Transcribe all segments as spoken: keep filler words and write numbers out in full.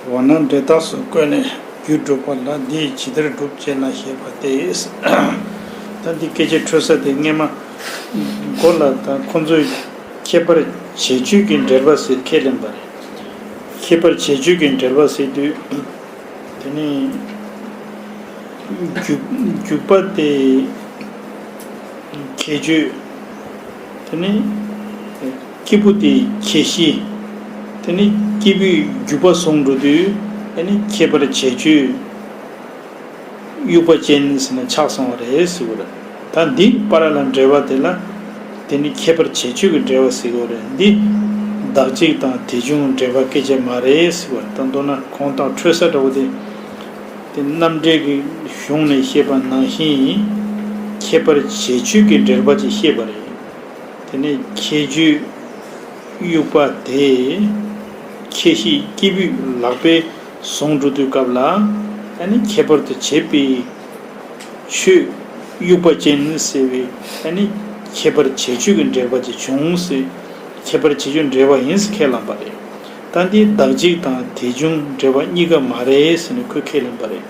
འོ་ན་འབྲས་རྟགས་སུ་བཀོད་ནས་རྒྱུ་སྒྲུབ་པ་ལ་འདི་ཇི་ལྟར་སྒྲུབ་ཅེ་ན་ཞེས་པ་སྟེ། ད་འདི་སྐད་ཆ་འཕྲོས་ས་དེ་སྔས་མ་མགོ་ལ་ད་ཁོ་ཚོས་ཁྱད་པར་བྱེད་ཆོས་ཀྱི་འབྲེལ་པ་ཟེར་ཁས་ལེན་པ་རེད། ཁྱད་པར་བྱེད་ཆོས་ཀྱི་འབྲེལ་པ་ཟེར་དུས། དེ་ནས་རྒྱུ་རྒྱུ་པ་དེ་ཁྱད་ཆོས། དེ་ནས་སྐྱེས་བུ་དེ་ཁྱད་གཞི། དེ་ནས་སྐྱེས་བུའི་རྒྱུ་པ་བཟུང་འགྲོ་དུས་དེ་ནས་ཁྱད་པར་བྱེད་ཆོས་དབྱུག་པ་ཅན་ཟེར་ན་ཆགས་སོང་བ་རེད་ཟེར་བ་རེད། ད་འདི་པ་ར་ལ་འབྲེལ་བ་དེ་ལ་དེ་ནི་ཁྱད་པར་བྱེད་ཆོས་ཀྱི་འབྲེལ་བ་ཟེར་གྱི་ཡོད་རེད། འདི་བདག་གཅིག་དང་དེ་བྱུང་འབྲེལ་པ་སྐད་ཆ་མ་རེད་ཟེར་བ་ད་མདོར་ན་གོང་དང་འཕྲོས་ས་འདྲ་བོ་དེ། དེ་རྣམ་འགྲེལ་གྱི་གཞུང་ནས་བཤད་པ་ནང་བཞིན་ཁྱད་པར་བྱེད་ཆོས་ཀྱི་འབྲེལ་པ་ཅིག་བཤད་པ་རེད། དེ་ནས་ཁྱད་ཆོས་དབྱུག་པ་དེ་ཁྱད་གཞི་སྐྱེས་བུས་ལག་པས་བཟུང་འགྲོ་དུས་སྐབས་ལ་ཨ་ནི་ཁྱད་པར་དུ་བྱེད་པའི་ཆོས་དབྱུག་པ་ཅན་ཟེར་བའི་ཨ་ནི་ཁྱད་པར་བྱེད་ཆོས་ཀྱི་འབྲེལ་པ་ཅིག་བྱུང་ཟེར། ཁྱད་པར་བྱེད་ཆོས་འབྲེལ་བ་ཡིན་ཟེར་ཁས་བླངས་པ་རེད། ད་འདི་བདག་གཅིག་དང་དེ་བྱུང་འབྲེལ་བ་གཉིས་ཀ་མ་རེད་ཟེར་ནས་ཁོས་ཁས་ལེན་པ་རེད།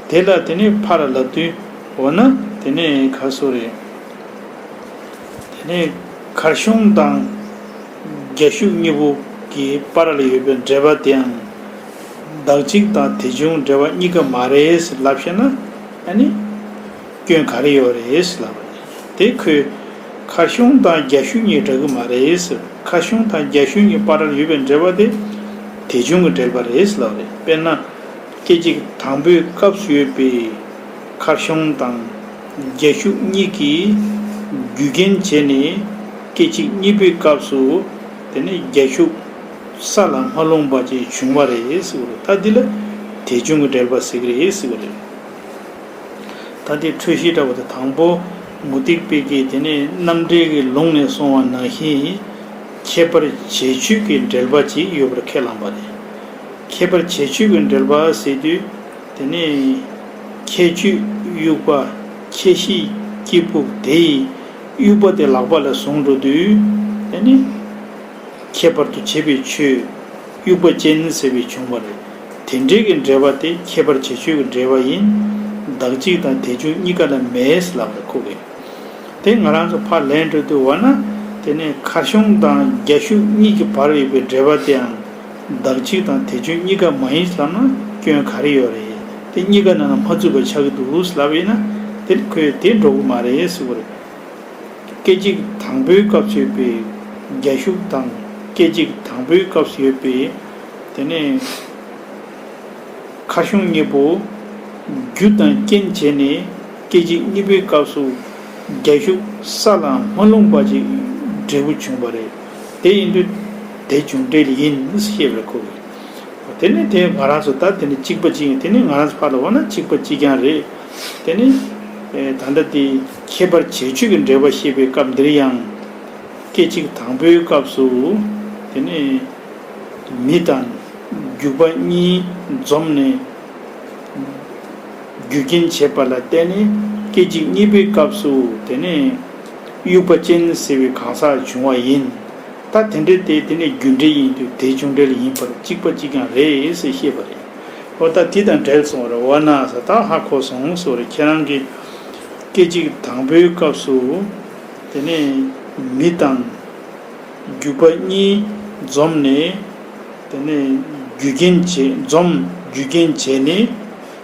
དེ་ལ་དེ་ནས་ཕར་ལབ་དུས་འོ་ན་དེ་ནས་ག་སོ་རེད། དེ་ནས་མཁར་གཞོང་དང་རྒྱ་ཤུག་གཉིས་པོ་གི་བར་ལ་ཡོད་པའི་འབྲེལ་བ་དེའང་བདག་གཅིག་དང་དེ་བྱུང་འབྲེལ་བ་གཉིས་ཀ་མ་རེད་ཟེར་ལབ་ཤེ་ན་ཨ་ནི་སྐྱོན་ག་རེ་ཡོད་རེད་ཟེར་ལབ་པ་རེད། དེ་ཁོས་མཁར་གཞོང་དང་རྒྱ་ཤུག་གཉིས་འདྲ་གི་མ་རེད་ཟེར། མཁར་གཞོང་དང་རྒྱ་ཤུག་གཉིས་བར་ལ་ཡོད་པའི་འབྲེལ་བ་དེ་དེ་བྱུང་གི་འབྲེལ་བ་རེད་ཟེར་ལབ་པ་རེད། དཔེར་ན། སྐད་ཅིག་དང་པོའི་སྐབས་སུ་ཡོད་པའི་མཁར་གཞོང་དང་རྒྱ་ཤུག་གཉིས་ཀྱིས་རྒྱུ་རྐྱེན་བྱས་ནས་སྐད་ཅིག་གཉིས་པའི་སྐབས་སུ་དེ་ནས་རྒྱ་ཤུག་ས་ལ་མ་ལྷུང་བ་ཅིག་བྱུང་བ་རེད་ཟེར་བ་རེད། ད་འདི་ལ་དེ་བྱུང་གི་འབྲེལ་པ་ཟེར་གི་རེད་ཟེར་བ་རེད། ད་ལྟའི་འཕྲོས་གཞི་འདྲ་བོ་དེ་དང་པོ་མུ་སྟེགས་པའི་གི་དེ་ནས་རྣམ་འགྲེལ་གྱི་ལུང་ནས་གསུངས་པ་ནང་བཞིན་ཁྱད་པར་བྱེད་ཆོས་ཀྱི་འབྲེལ་པ་ཅིག་ཡོད་པར་ཁས་བླངས་པ་རེད། ཁྱད་པར་བྱེད་ཆོས་ཀྱི་འབྲེལ་པ་ཟེར་དུས། དེ་ནས་ཁྱད་ཆོས་དབྱུག་པ་ཁྱད་གཞི་སྐྱེས་བུ་དེ་ཡི་དབྱུག་པ་དེ་ལག་པ་ལ་བཟུང་འགྲོ་དུས་དེ་ནི་ཁྱད་པར་དུ་བྱེད་པའི་ཆོས་དབྱུག་པ་ཅན་ཟེར་བའི་བྱུང་བ་རེད། དེ་འབྲེལ་གྱི་འབྲེལ་བ་དེ་ཁྱད་པར་བྱེད་ཆོས་ཀྱི་འབྲེལ་བ་ཡིན། བདག་གཅིག་དང་དེ་བྱུང་གཉིས་ཀ་ལ་མེད་ལབ་པ་ཁོ་གིས། དེ་ང་རང་ཚོ་ཕར་ལན་སྤྲོད་དུས་འོ་ན། དེ་ནས་མཁར་གཞོང་དང་རྒྱ་ཤུག་གཉིས་ཀྱི་བར་ཡོད་པའི་འབྲེལ་བ་དེའང་བདག་གཅིག་དང་དེ་བྱུང་གཉིས་ཀ་མ་ཡིན་ལབ་ན་སྐྱོན་ག་རེ་ཡོད་རེད། དེ་གཉིས་ཀ་ནང་ལ་མ་ཚུད་པ་ཆགས་ཀྱི་འདུག་ལབ་ཡིན་ན་དེ་ཁོས་དེ་འགྲོ་གི་མ་རེད་ཟེར་བ་རེད། སྐད་ཅིག་དང་པོའི་སྐབས་སུ་ཡོད་པའི་རྒྱ་ཤུག་དང་སྐད་ཅིག་དང་པོའི་སྐབས་སུ་ཡོད་པའི་དེ་ནས། མཁར་གཞོང་གཉིས་པོ་རྒྱུ་དང་རྐྱེན་བྱས་ནས་སྐད་ཅིག་གཉིས་པའི་སྐབས་སུ་རྒྱ་ཤུག་ས་ལ་མ་ལྷུང་བ་ཅིག་འབྲས་བུ་བྱུང་བ་རེད། དེ་ཡིན་དུས་དེ་བྱུང་འབྲེལ་ཡིན་ཞེས་པར་གོ་གི། དེ་ནི་དེ་ང་རང་ཚོ་ད་དེ་ནི་གཅིག་པ་གཅིག་ཡིན། དེ་ནི་ང་རང་ཚོ་ཕར་ལ་འོ་ན་གཅིག་པ་གཅིག་རྐྱང་རེད། དེ་ནི་ད་ལྟ་དེ་ཁྱད་པར་བྱེད་ཆོས་ཀྱི་འབྲེལ་བ་བཤད་པའི་སྐབས་འདིར་ཡང་སྐད་ཅིག་དང་པོའི་སྐབས་སུ་དེ་ནི། མི་དང་རྒྱུ་པ་གཉིས་འཛོམས་ནས་རྒྱུ་རྐྱེན་བྱེད་པ་ལ་བརྟེན་ནས་སྐད་ཅིག་གཉིས་པའི་སྐབས་སུ་དེ་ནས་དབྱུག་པ་ཅན་ཟེར་བའི་གང་ཟག་བྱུང་བ་ཡིན། ད་དེ་འདྲའི་དེ་དེ་ནས་རྒྱུ་འབྲས་ཡིན་དུས་དེ་བྱུང་འབྲེལ་ཡིན་པར་གཅིག་པ་གཅིག་རྐྱང་རེད་ཟེར་བཤད་པ་རེད། འོ་ད་དེ་དང་འབྲེལ་སོང་བ་རེད། འོ་ན་ཟེར་ད་ཧ་གོ་སོང་ཟེར་བ་རེད། ཁྱེད་རང་གིས་སྐད་ཅིག་དང་པོའི་སྐབས་སུ་དེ་ནས་མི་དང་། རྒྱུ་པ་གཉིས་འཛོམས་ནས། དེ་ནས་རྒྱུ་རྐྱེན་བྱས་འཛོམས་རྒྱུ་རྐྱེན་བྱས་ནས་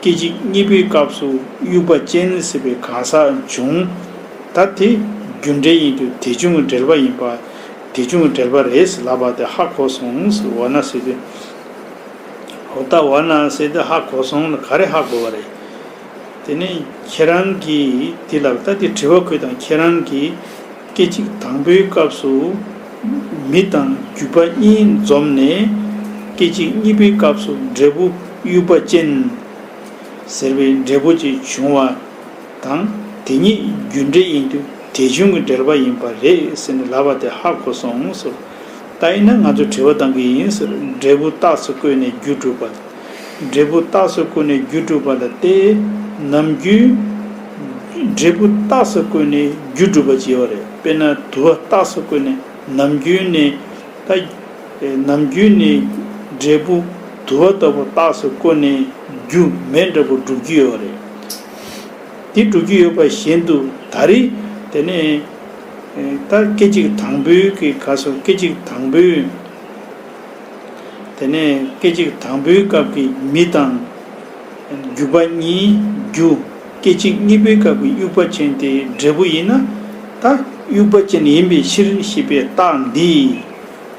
སྐད་ཅིག་གཉིས་པའི་སྐབས་སུ་དབྱུག་པ་ཅན་ཟེར་བའི་གང་ཟག་བྱུང་། ད་དེ་རྒྱུ་འབྲས་ཡིན་དུས་དེ་བྱུང་གི་འབྲེལ་པ་ཡིན་པ། དེ་བྱུང་གི་འབྲེལ་པ་རེད་ཟེར་ལབ་པ་དེ་ཧ་གོ་སོང་ཟེར་འོ་ན་ཟེར་དུས། འོ་ད་འོ་ན་ཟེར་དུས་ཧ་གོ་སོང་ལ་ག་རེ་ཧ་གོ་བ་རེད། དེ་ནས་ཁྱེད་རང་གིས་དེ་ལ་ད་དེ་དྲི་བ་ཁོས་དང་ཁྱེད་རང་གིས་སྐད་ཅིག་དང་པོའི་སྐབས་སུ་མི་དང་རྒྱུ་པ་གཉིས་འཛོམས་ནས་སྐད་ཅིག་གཉིས་པའི་སྐབས་སུ་འབྲས་བུ་དབྱུག་པ་ཅན་ཟེར་བའི་འབྲས་བུ་ཅིག་བྱུང་བ་དང་དེ་ཉིད་རྒྱུ་འབྲས་ཡིན་དུས་དེ་བྱུང་གི་འབྲེལ་པ་ཡིན་པ་རེད་ཟེར་ནས་ལབ་པ་དེ་ཧ་གོ་སོང་ཟེར། ད་ཡིན་ན་ང་ཚོས་དྲི་བ་བཏང་གི་ཡིན་ཟེར། འབྲས་བུ་རྟགས་སུ་བཀོད་ནས་རྒྱུ་སྒྲུབ་པ། འབྲས་བུ་རྟགས་སུ་བཀོད་ནས་རྒྱུ་སྒྲུབ་པ་ལ་བལྟས། ནམ་རྒྱུན་འབྲས་བུ་རྟགས་སུ་བཀོད་ནས་རྒྱུ་སྒྲུབ་པ་ཅིག་ཡོད་རེད། དཔེར་ན་དུ་བ་རྟགས་སུ་བཀོད་ནས་ནམ་རྒྱུན་ནས་ད་ནམ་རྒྱུན་ནས་འབྲས་བུ་ དུ་བ་ལྟ་བུ་རྟགས་སུ་བཀོད་ནས་རྒྱུ་མེ་འདྲ་པོ་སྒྲུབ་ཀྱི་ཡོད་རེད། དེ་སྒྲུབ་ཀྱི་ཡོད་པ་བཞིན་དུ་ད་རེས་དེ་ནས་ད་སྐད་ཅིག་དང་པོའི་གི་ག་སོ་སྐད་ཅིག་དང་པོའི། དེ་ནས་སྐད་ཅིག་དང་པོའི་སྐབས་ཀྱི་མི་དང་། རྒྱུ་བ་གཉིས་རྒྱུ། སྐད་ཅིག་གཉིས་པའི་སྐབས་ཀྱི་དབྱུག་པ་ཅན་དེ་འབྲས་བུ་ཡིན་ན། ད་དབྱུག་པ་ཅན་ཡིན་པའི་ཕྱིར་ཞེས་པའི་རྟགས་འདི།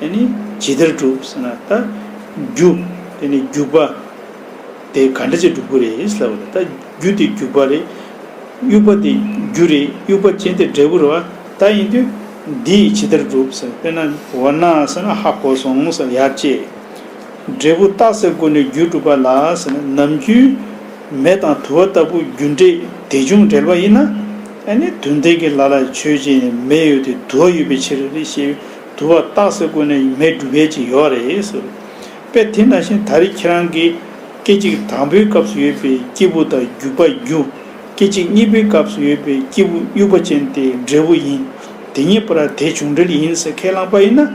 ཨ་ནི་ཇི་ལྟར་སྒྲུབ་ཟེར་ན་ད། རྒྱུ། དེ་ནས་རྒྱུ་བ། དེ་ག་འདྲ་ཅིག་སྒྲུབ་ཀྱི་རེད་ལབ་པ་རེད། ད་རྒྱུ་དེ་རྒྱུ་བ་རེད། དབྱུག་པ་དེ་རྒྱུ་རེད། དབྱུག་པ་ཅན་དེ་འབྲས་བུ་རེད་བ། ད་ཡིན་དུས་འདི་ཡིས་ཇི་ལྟར་སྒྲུབ་ཟེར། དཔེར་ན་བ་ན་ཟེར་ན་ཧ་གོ་སོང་ཟེར་ཡར་བཅད། འབྲས་བུ་རྟགས་སུ་བཀོད་ནས་རྒྱུ་སྒྲུབ་པ་ལ་ཟེར་ན་ནམ་རྒྱུན་མེ་དང་དུ་བ་ལྟ་བུ་རྒྱུ་འབྲས་དེ་བྱུང་འབྲེལ་བ་ཡིན་ན། ཨ་ནི་དོན་ལྡན་གྱི་ལ་ལ་ཆོས་ཅན་མེ་ཡོད་དེ་དུ་བ་ཡོད་པའི་ཕྱིར་རེད་ཞེས་དུ་བ་རྟགས་སུ་བཀོད་ནས་མེ་སྒྲུབ་ཡས་ཅིག་ཡོད་རེད་ཟེར། དཔེ་དེ་ནང་བཞིན་ད་རེས་ཁྱེད་རང་གིས་སྐད་ཅིག་དང་པོའི་སྐབས་སུ་ཡོད་པའི་སྐྱེས་བུ་དང་རྒྱུ་བ་རྒྱུ། སྐད་ཅིག་གཉིས་པའི་སྐབས་སུ་ཡོད་པའི་སྐྱེས་བུ་དབྱུག་པ་ཅན་དེ་འབྲས་བུ་ཡིན། དེ་གཉིས་བར་དེ་བྱུང་འབྲེལ་ཡིན་ཟེར་ཁས་བླངས་པ་ཡིན་ན།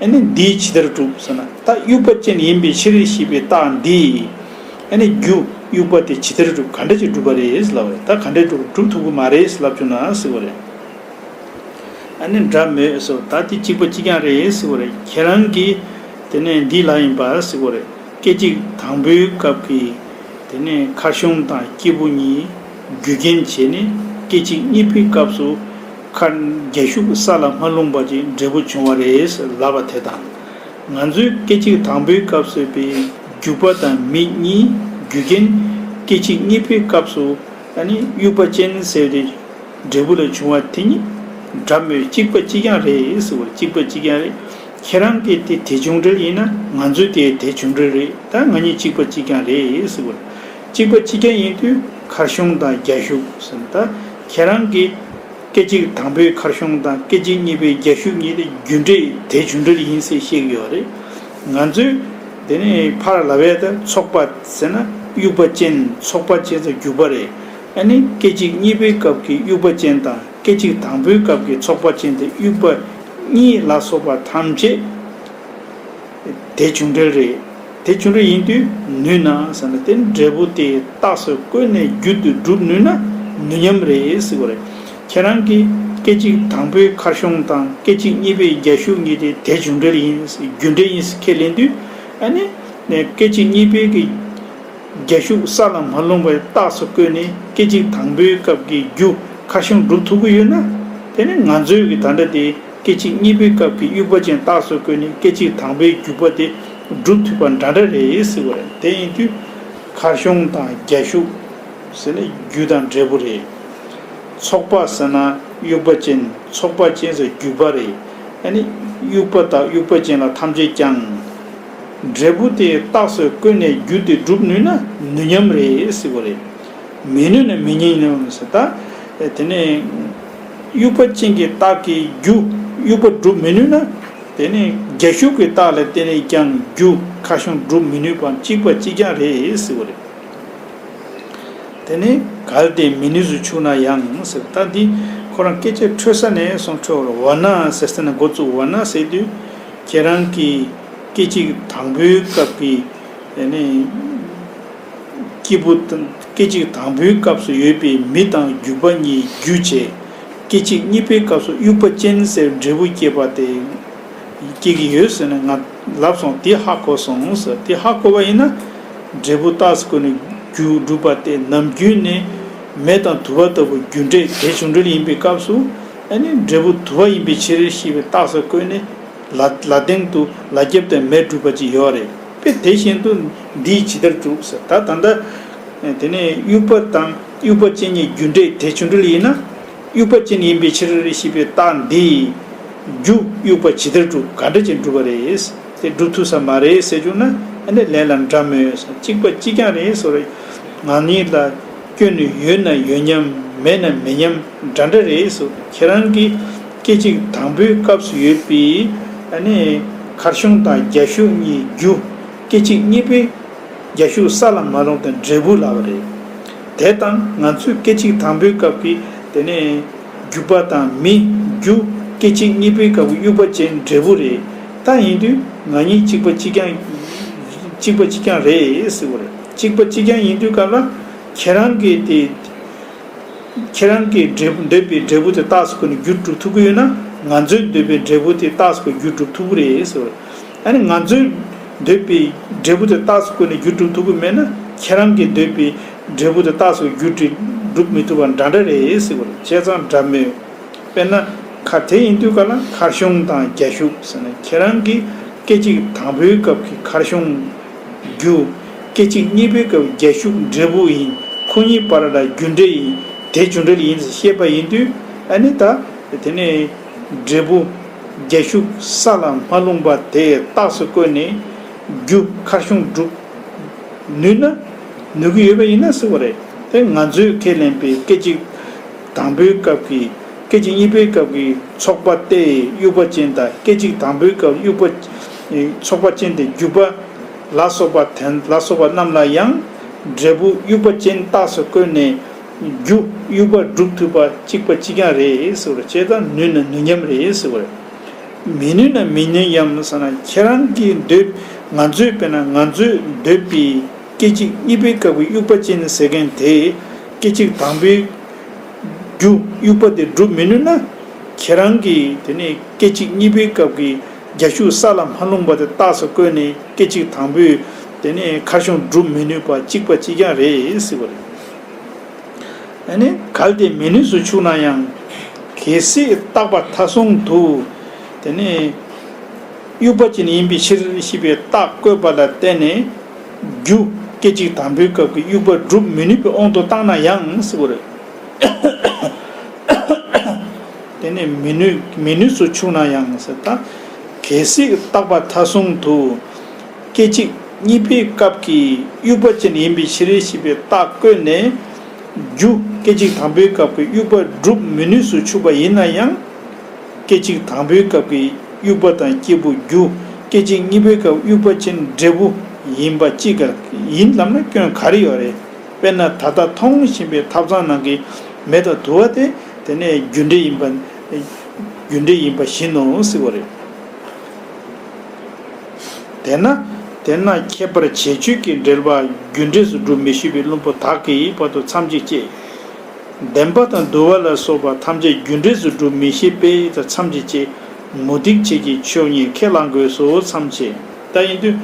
ཨ་ནི་འདིས་ཇི་ལྟར་སྒྲུབ་ཟེར་ན་ད་དབྱུག་པ་ཅན་ཡིན་པའི་ཕྱིར་ཞེས་པའི་རྟགས་འདིས། ཨ་ནི་རྒྱུ་དབྱུག་པ་དེ་ཇི་ལྟར་སྒྲུབ་ག་འདྲ་ཅིག་སྒྲུབ་པ་རེད་ལབ་པ་རེད། ད་ག་འདྲ་སྒྲུབ་སྒྲུབ་ཐུབ་ཀྱི་མ་རེད་ལབ་བྱུང་ན་ཟེར་བ་རེད། ཨ་ནི་འདྲ་མོད་སོ། ད་དེ་གཅིག་པ་གཅིག་རྐྱང་རེད་ཟེར་བ་རེད། ཁྱེད་རང་གིས་དེ་ནས་འདི་ལ་ཡིན་པ་ཟེར་བ་རེད། སྐད་ཅིག་དང་པོའི་སྐབས་ཀྱི་དེ་ནས་མཁར་གཞོང་དང་སྐྱེས་བུ་གཉིས་རྒྱུ་རྐྱེན་བྱས་ནས་སྐད་ཅིག་གཉིས་པའི་སྐབས་སུ་མཁར་རྒྱ་ཤུག་ས་ལ་མ་ལྷུང་བ་ཅིག་འབྲས་བུ་བྱུང་བ་རེད་ལབ་པ་དེ་དང་། ང་ཚོས་སྐད་ཅིག་དང་པོའི་སྐབས་སུ་པའི་རྒྱུ་བ་དང་མི་གཉིས་རྒྱུ་རྐྱེན་སྐད་ཅིག་གཉིས་པའི་སྐབས་སུ། ཨ་ནི་དབྱུག་པ་ཅན་ཟེར་ཏེ་འབྲས་བུ་ལ་བྱུང་བ་དེ་གཉིས་འདྲ་མོད་གཅིག་པ་གཅིག་རྐྱང་རེད་ཟེར་བ། གཅིག་པ་གཅིག་རྐྱང་རེད། ཁྱེད་རང་གིས་དེ་དེ་བྱུང་འབྲེལ་ཡིན་ན་ང་ཚོས་དེ་དེ་བྱུང་འབྲེལ་རེད། ད་ང་གཉིས་གཅིག་པ་གཅིག་རྐྱང་རེད་ཟེར་བ། གཅིག་པ་གཅིག་རྐྱང་ཡིན་དུས་མཁར་གཞོང་དང་རྒྱ་ཤུག་ཟེར་ན་ད་ཁྱེད་རང་གིས་སྐད་ཅིག་དང་པོའི་མཁར་གཞོང་དང་སྐད་ཅིག་གཉིས་པའི་རྒྱ་ཤུག་གཉིས་དེ་རྒྱུ་འབྲས་དེ་བྱུང་འབྲེལ་ཡིན་ཟེར་བཤད་ཀྱི་ཡོད་རེད། ང་ཚོས་དེ་ནས་ཕར་ལབ་ཡས་ད་ཚོགས་པ་ཟེར་ན་དབྱུག་པ་ཅན། ཚོགས་པ་ཅན་ཟེར་རྒྱུ་བ་རེད། ཨ་ནི་སྐད་ཅིག་གཉིས་པའི་སྐབས་ཀྱི་དབྱུག་པ་ཅན་དང་སྐད་ཅིག་དང་པོའི་སྐབས་ཀྱི་ཚོགས་པ་ཅན་དེ་དབྱུག་པ་གཉིས་ལ་སོགས་པ་ཐམས་ཅད་དེ་བྱུང་འབྲེལ་རེད། དེ་བྱུང་འབྲེལ་ཡིན་དུས་ནུས་ན་ཟེར་ན་དེ་འབྲས་བུ་དེ་རྟགས་སུ་བཀོད་ནས་རྒྱུ་དེ་སྒྲུབ་ནུས་ན་ནུས་མཉམ་རེད་ཟེར་བ་རེད། ཁྱེད་རང་གིས་སྐད་ཅིག་དང་པོའི་མཁར་གཞོང་དང་སྐད་ཅིག་གཉིས་པའི་རྒྱ་ཤུག་གཉིས་དེ་དེ་བྱུང་འབྲེལ་ཡིན། རྒྱུ་འབྲས་ཡིན་ཟེར་ཁས་ལེན་དུས། ཨ་ནི་སྐད་ཅིག་གཉིས་པའི་གི་རྒྱ་ཤུག་ས་ལ་མ་ལྷུང་བའི་རྟགས་སུ་བཀོད་ནས་སྐད་ཅིག་དང་པོའི་སྐབས་ཀྱི་རྒྱུ་མཁར་གཞོང་སྒྲུབ་ཐུབ་ཀྱི་ཡོད་ན། དེ་ནི་ང་ཚོའི་གི་ད་ལྟ་དེ་སྐད་ཅིག་གཉིས་པའི་སྐབས་ཀྱི་དབྱུག་པ་ཅན་རྟགས་སུ་བཀོད་ནས་སྐད་ཅིག་དང་པོའི་རྒྱུ་བ་དེ་སྒྲུབ་ཐུབ་པ་འདྲ་འདྲ་རེད་ཟེར་བ་རེད། དེ་ཡིན་དུས་མཁར་གཞོང་དང་རྒྱ་ཤུག་ཟེར་ན་རྒྱུ་དང་འབྲས་བུ་རེད། ཚོགས་པ་ཟེར་ན་དབྱུག་པ་ཅན། ཚོགས་པ་ཅན་ཟེར་རྒྱུ་བ་རེད། ཨ་ནི་དབྱུག་པ་དང་དབྱུག་པ་ཅན་ལ་ཐམས་ཅད་ཀྱང་འབྲས་བུ་དེ་རྟགས་སུ་བཀོད་ནས་རྒྱུ་དེ་སྒྲུབ་ནུས་ན་ནུས་མཉམ་རེད་ཟེར་བ་རེད། མི་ནུས་ན་མི་ཉན་ཟེར། ད་དེ་ནས་དབྱུག་པ་ཅན་གྱི་རྟགས་ཀྱི་རྒྱུ་དབྱུག་པ་སྒྲུབ་མི་ནུས་ན། དེ་ནས་རྒྱ་ཤུག་གི་རྟགས་ལ་བརྟེན་ནས་ཀྱང་རྒྱུ་མཁར་གཞོང་སྒྲུབ་མི་ནུས་པའང་གཅིག་པ་གཅིག་རྐྱང་རེད་ཟེར་བ་རེད། དེ་ནས་གལ་ཏེ་མི་ནུས་སུ་ཆུག་ན་ཡང་ཟེར། ད་འདི་ཁོ་རང་སྐད་ཆ་འཕྲོད་ས་ནས་སོང་འཕྲོད་པར་བ་ན་ཟེར་ས་ནས་འགོ་བཙུགས། བ་ན་ཟེར་དུས་ཁྱེད་རང་གི་སྐད་ཅིག་དང་པོའི་སྐབས་ཀྱི་དེ་ནས་སྐྱེས་བུ་དང་སྐད་ཅིག་དང་པོའི་སྐབས་སུ་ཡོད་པའི་མི་དང་རྒྱུ་བ་གཉིས་རྒྱུ་བྱས། སྐད་ཅིག་གཉིས་པའི་སྐབས་སུ་དབྱུག་པ་ཅན་ཟེར་འབྲས་བུ་སྐྱེས་པ་དེ། སྐྱེ་གི་ཡོད་ཟེར་ནས་ང་ལབ་སོང་། དེ་ཧ་གོ་སོང་ཟེར། དེ་ཧ་གོ་བ་ཡིན་ན། འབྲས་བུ་རྟགས་སུ་བཀོད་ནས་རྒྱུ་སྒྲུབ་པ་དེ་ནམ་རྒྱུན་ནས་མེ་དང་དུ་བ་ལྟ་བུ་རྒྱུ་འབྲས་དེ་བྱུང་འབྲེལ་ཡིན་པའི་སྐབས་སུ། ཨ་ནི་འབྲས་བུ་དུ་བ་ཡིན་པའི་ཕྱིར་ཞེས་པའི་རྟགས་སུ་བཀོད་ནས་ལ་ལ་སྟེང་དུ་ལ་རྒྱབ་དང་མེ་སྒྲུབ་པ་ཅིག་ཡོད་རེད། དཔེ་དེ་བཞིན་དུ་འདིས་ཇི་ལྟར་སྒྲུབ་ཟེར། ད་ད་ལྟ་དེ་ནས་དབྱུག་པ་དང་དབྱུག་པ་ཅན་གྱི་རྒྱུ་འབྲས་དེ་བྱུང་འབྲེལ་ཡིན་ན། དབྱུག་པ་ཅན་ཡིན་པའི་ཕྱིར་ཞེས་པའི་རྟགས་འདིས་རྒྱུ་དབྱུག་པ་ཇི་ལྟར་སྒྲུབ། ག་འདྲ་ཅིག་སྒྲུབ་པ་རེད། དེ་སྒྲུབ་ཐུབ་ས་མ་རེད་ཟེར་བྱུང་ན། ཨ་ནི་ལན་ལ་འདྲ་མོད་ཟེར། གཅིག་པ་གཅིག་རྐྱང་རེད་ཟེར་བ་རེད། ང་གཉིས་ལ་སྐྱོན་ནི་ཡོད་ན་ཡོད་མཉམ། མེད་ན་མེད་མཉམ། འདྲ་འདྲ་རེད་ཟེར། ཁྱེད་རང་གིས་སྐད་ཅིག་དང་པོའི་སྐབས་སུ་ཡོད་པའི་ཨ་ནི་མཁར་གཞོང་དང་རྒྱ་ཤུག་གཉིས་རྒྱུ། སྐད་ཅིག་གཉིས་པའི་རྒྱ་ཤུག་ས་ལ་མ་ལྷུང་དང་འབྲས་བུ་ལབ་པ་རེད། དེ་དང་ང་ཚོས་སྐད་ཅིག་དང་པོའི་སྐབས་ཀྱི་དེ་ནས་རྒྱུ་བ་དང་མི་རྒྱུ། སྐད་ཅིག་གཉིས་པའི་སྐབས་ཀྱི་དབྱུག་པ་ཅན་འབྲས་བུ་རེད། ད་ཡིན་དུས་ང་གཉིས་གཅིག་པ་གཅིག་རྐྱང་ གཅིག་པ་གཅིག་རྐྱང་རེད་ཟེར་བ་རེད། གཅིག་པ་གཅིག་རྐྱང་ཡིན་དུས་ག་ལ་ཁྱེད་རང་གིས་དེ། ཁྱེད་རང་གིས་འབྲས་བུ་འདོད་པའི་འབྲས་བུ་དེ་རྟགས་སུ་བཀོད་ནས་རྒྱུ་སྒྲུབ་ཐུབ་ཀྱི་ཡོད་ན། ང་ཚོས་འདོད་པའི་འབྲས་བུ་དེ་རྟགས་སུ་བཀོད་རྒྱུ་སྒྲུབ་ཐུབ་ཀྱི་རེད་ཟེར་བ་རེད། ཨ་ནི་ང་ཚོས་འདོད་པའི་འབྲས་བུ་དེ་རྟགས་སུ་བཀོད་ནས་རྒྱུ་སྒྲུབ་ཐུབ་ཀྱི་མེད་ན། ཁྱེད་རང་གིས་འདོད་པའི་འབྲས་བུ་དེ་རྟགས་སུ་རྒྱུ་སྒྲུབ་སྒྲུབ་མི་ཐུབ་པ་འདྲ་འདྲ་རེད་ཟེར་བ་རེད། བྱས་ཙང་འདྲ་མོད། དཔེར་ན། ཁ་དེ་ཡིན་དུས་ག་ལ་མཁར་གཞོང་དང་རྒྱ་ཤུག་ཟེར་ན། ཁྱེད་རང་གིས་སྐད་ཅིག་དང་པོའི་སྐབས་ཀྱི་མཁར་གཞོང་རྒྱུ། སྐད་ཅིག་གཉིས་པའི་སྐབས་རྒྱ་ཤུག་འབྲས་བུ་ཡིན། ཁོ་གཉིས་བར་ལ་རྒྱུ་འབྲས་ཡིན། དེ་རྒྱུ་འབྲས་ཡིན་ཟེར་བཤད་པ་ཡིན་དུས། ཨ་ནི་ད་དེ་ནས་འབྲས་བུ་རྒྱ་ཤུག་ས་ལ་མ་ལྷུང་པ་དེ་རྟགས་སུ་བཀོད་ནས་རྒྱུ་མཁར་གཞོང་སྒྲུབ་ནུས་ན། ནུས་ཀྱི་ཡོད་པ་ཡིན་ན་ཟེར་བ་རེད། དེ་ང་ཚོས་ཁས་ལེན་པའི་སྐད་ཅིག་དང་པོའི་སྐབས་ཀྱི། སྐད་ཅིག་གཉིས་པའི་སྐབས་ཀྱི་ཚོགས་པ་སྟེ་དབྱུག་པ་ཅན་དང་། སྐད་ཅིག་དང་པོའི་སྐབས་དབྱུག་པ། ཚོགས་པ་ཅན་དེ་རྒྱུ་པ་ལ་སོགས་པ་དེ་ལ་སོགས་པ་རྣམས་ལ་ཡང་འབྲས་བུ་དབྱུག་པ་ཅན་རྟགས་སུ་བཀོད་ནས་རྒྱུ་དབྱུག་པ་སྒྲུབ་ཐུབ་པ་གཅིག་པ་གཅིག་རྐྱང་རེད་ཟེར་བ་རེད། བྱས་ཙང་ནུས་ན་ནུས་མཉམ་རེད་ཟེར་བ་རེད། མི་ནུས་ན་མི་ནུས་སམ་ཟེར་ན། ཁྱེད་རང་གིས་འདོད། ང་ཚོས་དཔེར་ན་ང་ཚོས་འདོད་པའི་སྐད་ཅིག་གཉིས་པའི་སྐབས་ཀྱི་དབྱུག་པ་ཅན་ཟེར་མཁན་དེ། སྐད་ཅིག་དང་པོའི་རྒྱུ་དབྱུག་པ་དེ་སྒྲུབ་མི་ནུས་ན། ཁྱེད་རང་གིས་དེ་ནས་སྐད་ཅིག་གཉིས་པའི་སྐབས་ཀྱི་རྒྱ་ཤུག་ས་ལ་མ་ལྷུང་པ་དེ་རྟགས་སུ་བཀོད་ནས། སྐད་ཅིག་དང་པོའི་དེ་ནས་མཁར་གཞོང་སྒྲུབ་མི་ནུས་པ་གཅིག་པ་གཅིག་རྐྱང་རེད་ཟེར་བ་རེད། ཨ་ནི་གལ་ཏེ་མི་ནུས་སུ་ཆུག་ན་ཡང་། གལ་སྲིད་རྟག་པ་མཐའ་བཟུང་དུ། དེ་ནི་དབྱུག་པ་ཅན་ཡིན་པའི་ཕྱིར་ཞེས་པའི་རྟགས་བཀོད་པ་ལ་བརྟེན་ནས། རྒྱུ་སྐད་ཅིག་དང་པོའི་སྐབས་ཀྱི་དབྱུག་པ་སྒྲུབ་མི་ནུས་པའི་དབང་དུ་བཏང་ན་ཡང་ཟེར་བ་རེད། དེ་ནི་མི་ནུས་མི་ནུས་སུ་ཆུག་ན་ཡང་ཟེར། ད་གལ་སྲིད་རྟག་པ་མཐའ་བཟུང་དུ། སྐད་ཅིག་གཉིས་པའི་སྐབས་ཀྱི་དབྱུག་པ་ཅན་ཡིན་པའི་ཕྱིར་ཞེས་པའི་རྟགས་བཀོད་ནས། རྒྱུ་སྐད་ཅིག་དང་པོའི་སྐབས་ཀྱི་དབྱུག་པ་སྒྲུབ་མི་ནུས་སུ་ཆུག་པ་ཡིན་ན་ཡང་། སྐད་ཅིག་དང་པོའི་སྐབས་ཀྱི་དབྱུག་པ་དང་སྐྱེས་བུ་རྒྱུ། སྐད་ཅིག་གཉིས་པའི་སྐབས་དབྱུག་པ་ཅན་འབྲས་བུ་ཡིན་པ་གཅིག་ག་ཡིན་ལབ་ན་སྐྱོན་ག་རེ་ཡོད་རེད། དཔེར་ན་ད་ལྟ་མཐོང་བཞིན་པའི་ཐབ་ཚང་ནང་གི་མེ་དང་དུ་བ་དེ། དེ་ནས་རྒྱུ་འབྲས་ཡིན་པ། རྒྱུ་འབྲས་ཡིན་པ་བཞིན་ནོ་ཟེར་བ་རེད། དེས་ན། དེས་ན་ཁྱད་པར་བྱེད་ཆོས་ཀྱི་འབྲེལ་པ་རྒྱུ་འབྲས་སུ་སྒྲུབ་མི་ཤེས་པའི་བླུན་པོ་དག་གིས་བར་དུ་མཚམས་ཅིག་བཅད། བདེན་པ་དང་དུ་བ་ལ་སོགས་པ་ཐམས་ཅད་རྒྱུ་འབྲས་སུ་སྒྲུབ་མི་ཤེས་པས་མཚམས་ཅིག་བཅད། མུ་སྟེགས་བྱེད་ཀྱི་ཕྱོགས་གཉིས་ཁས་བླང་དགོས་སོ་མཚམས་བཅད། ད་ཡིན་དུས།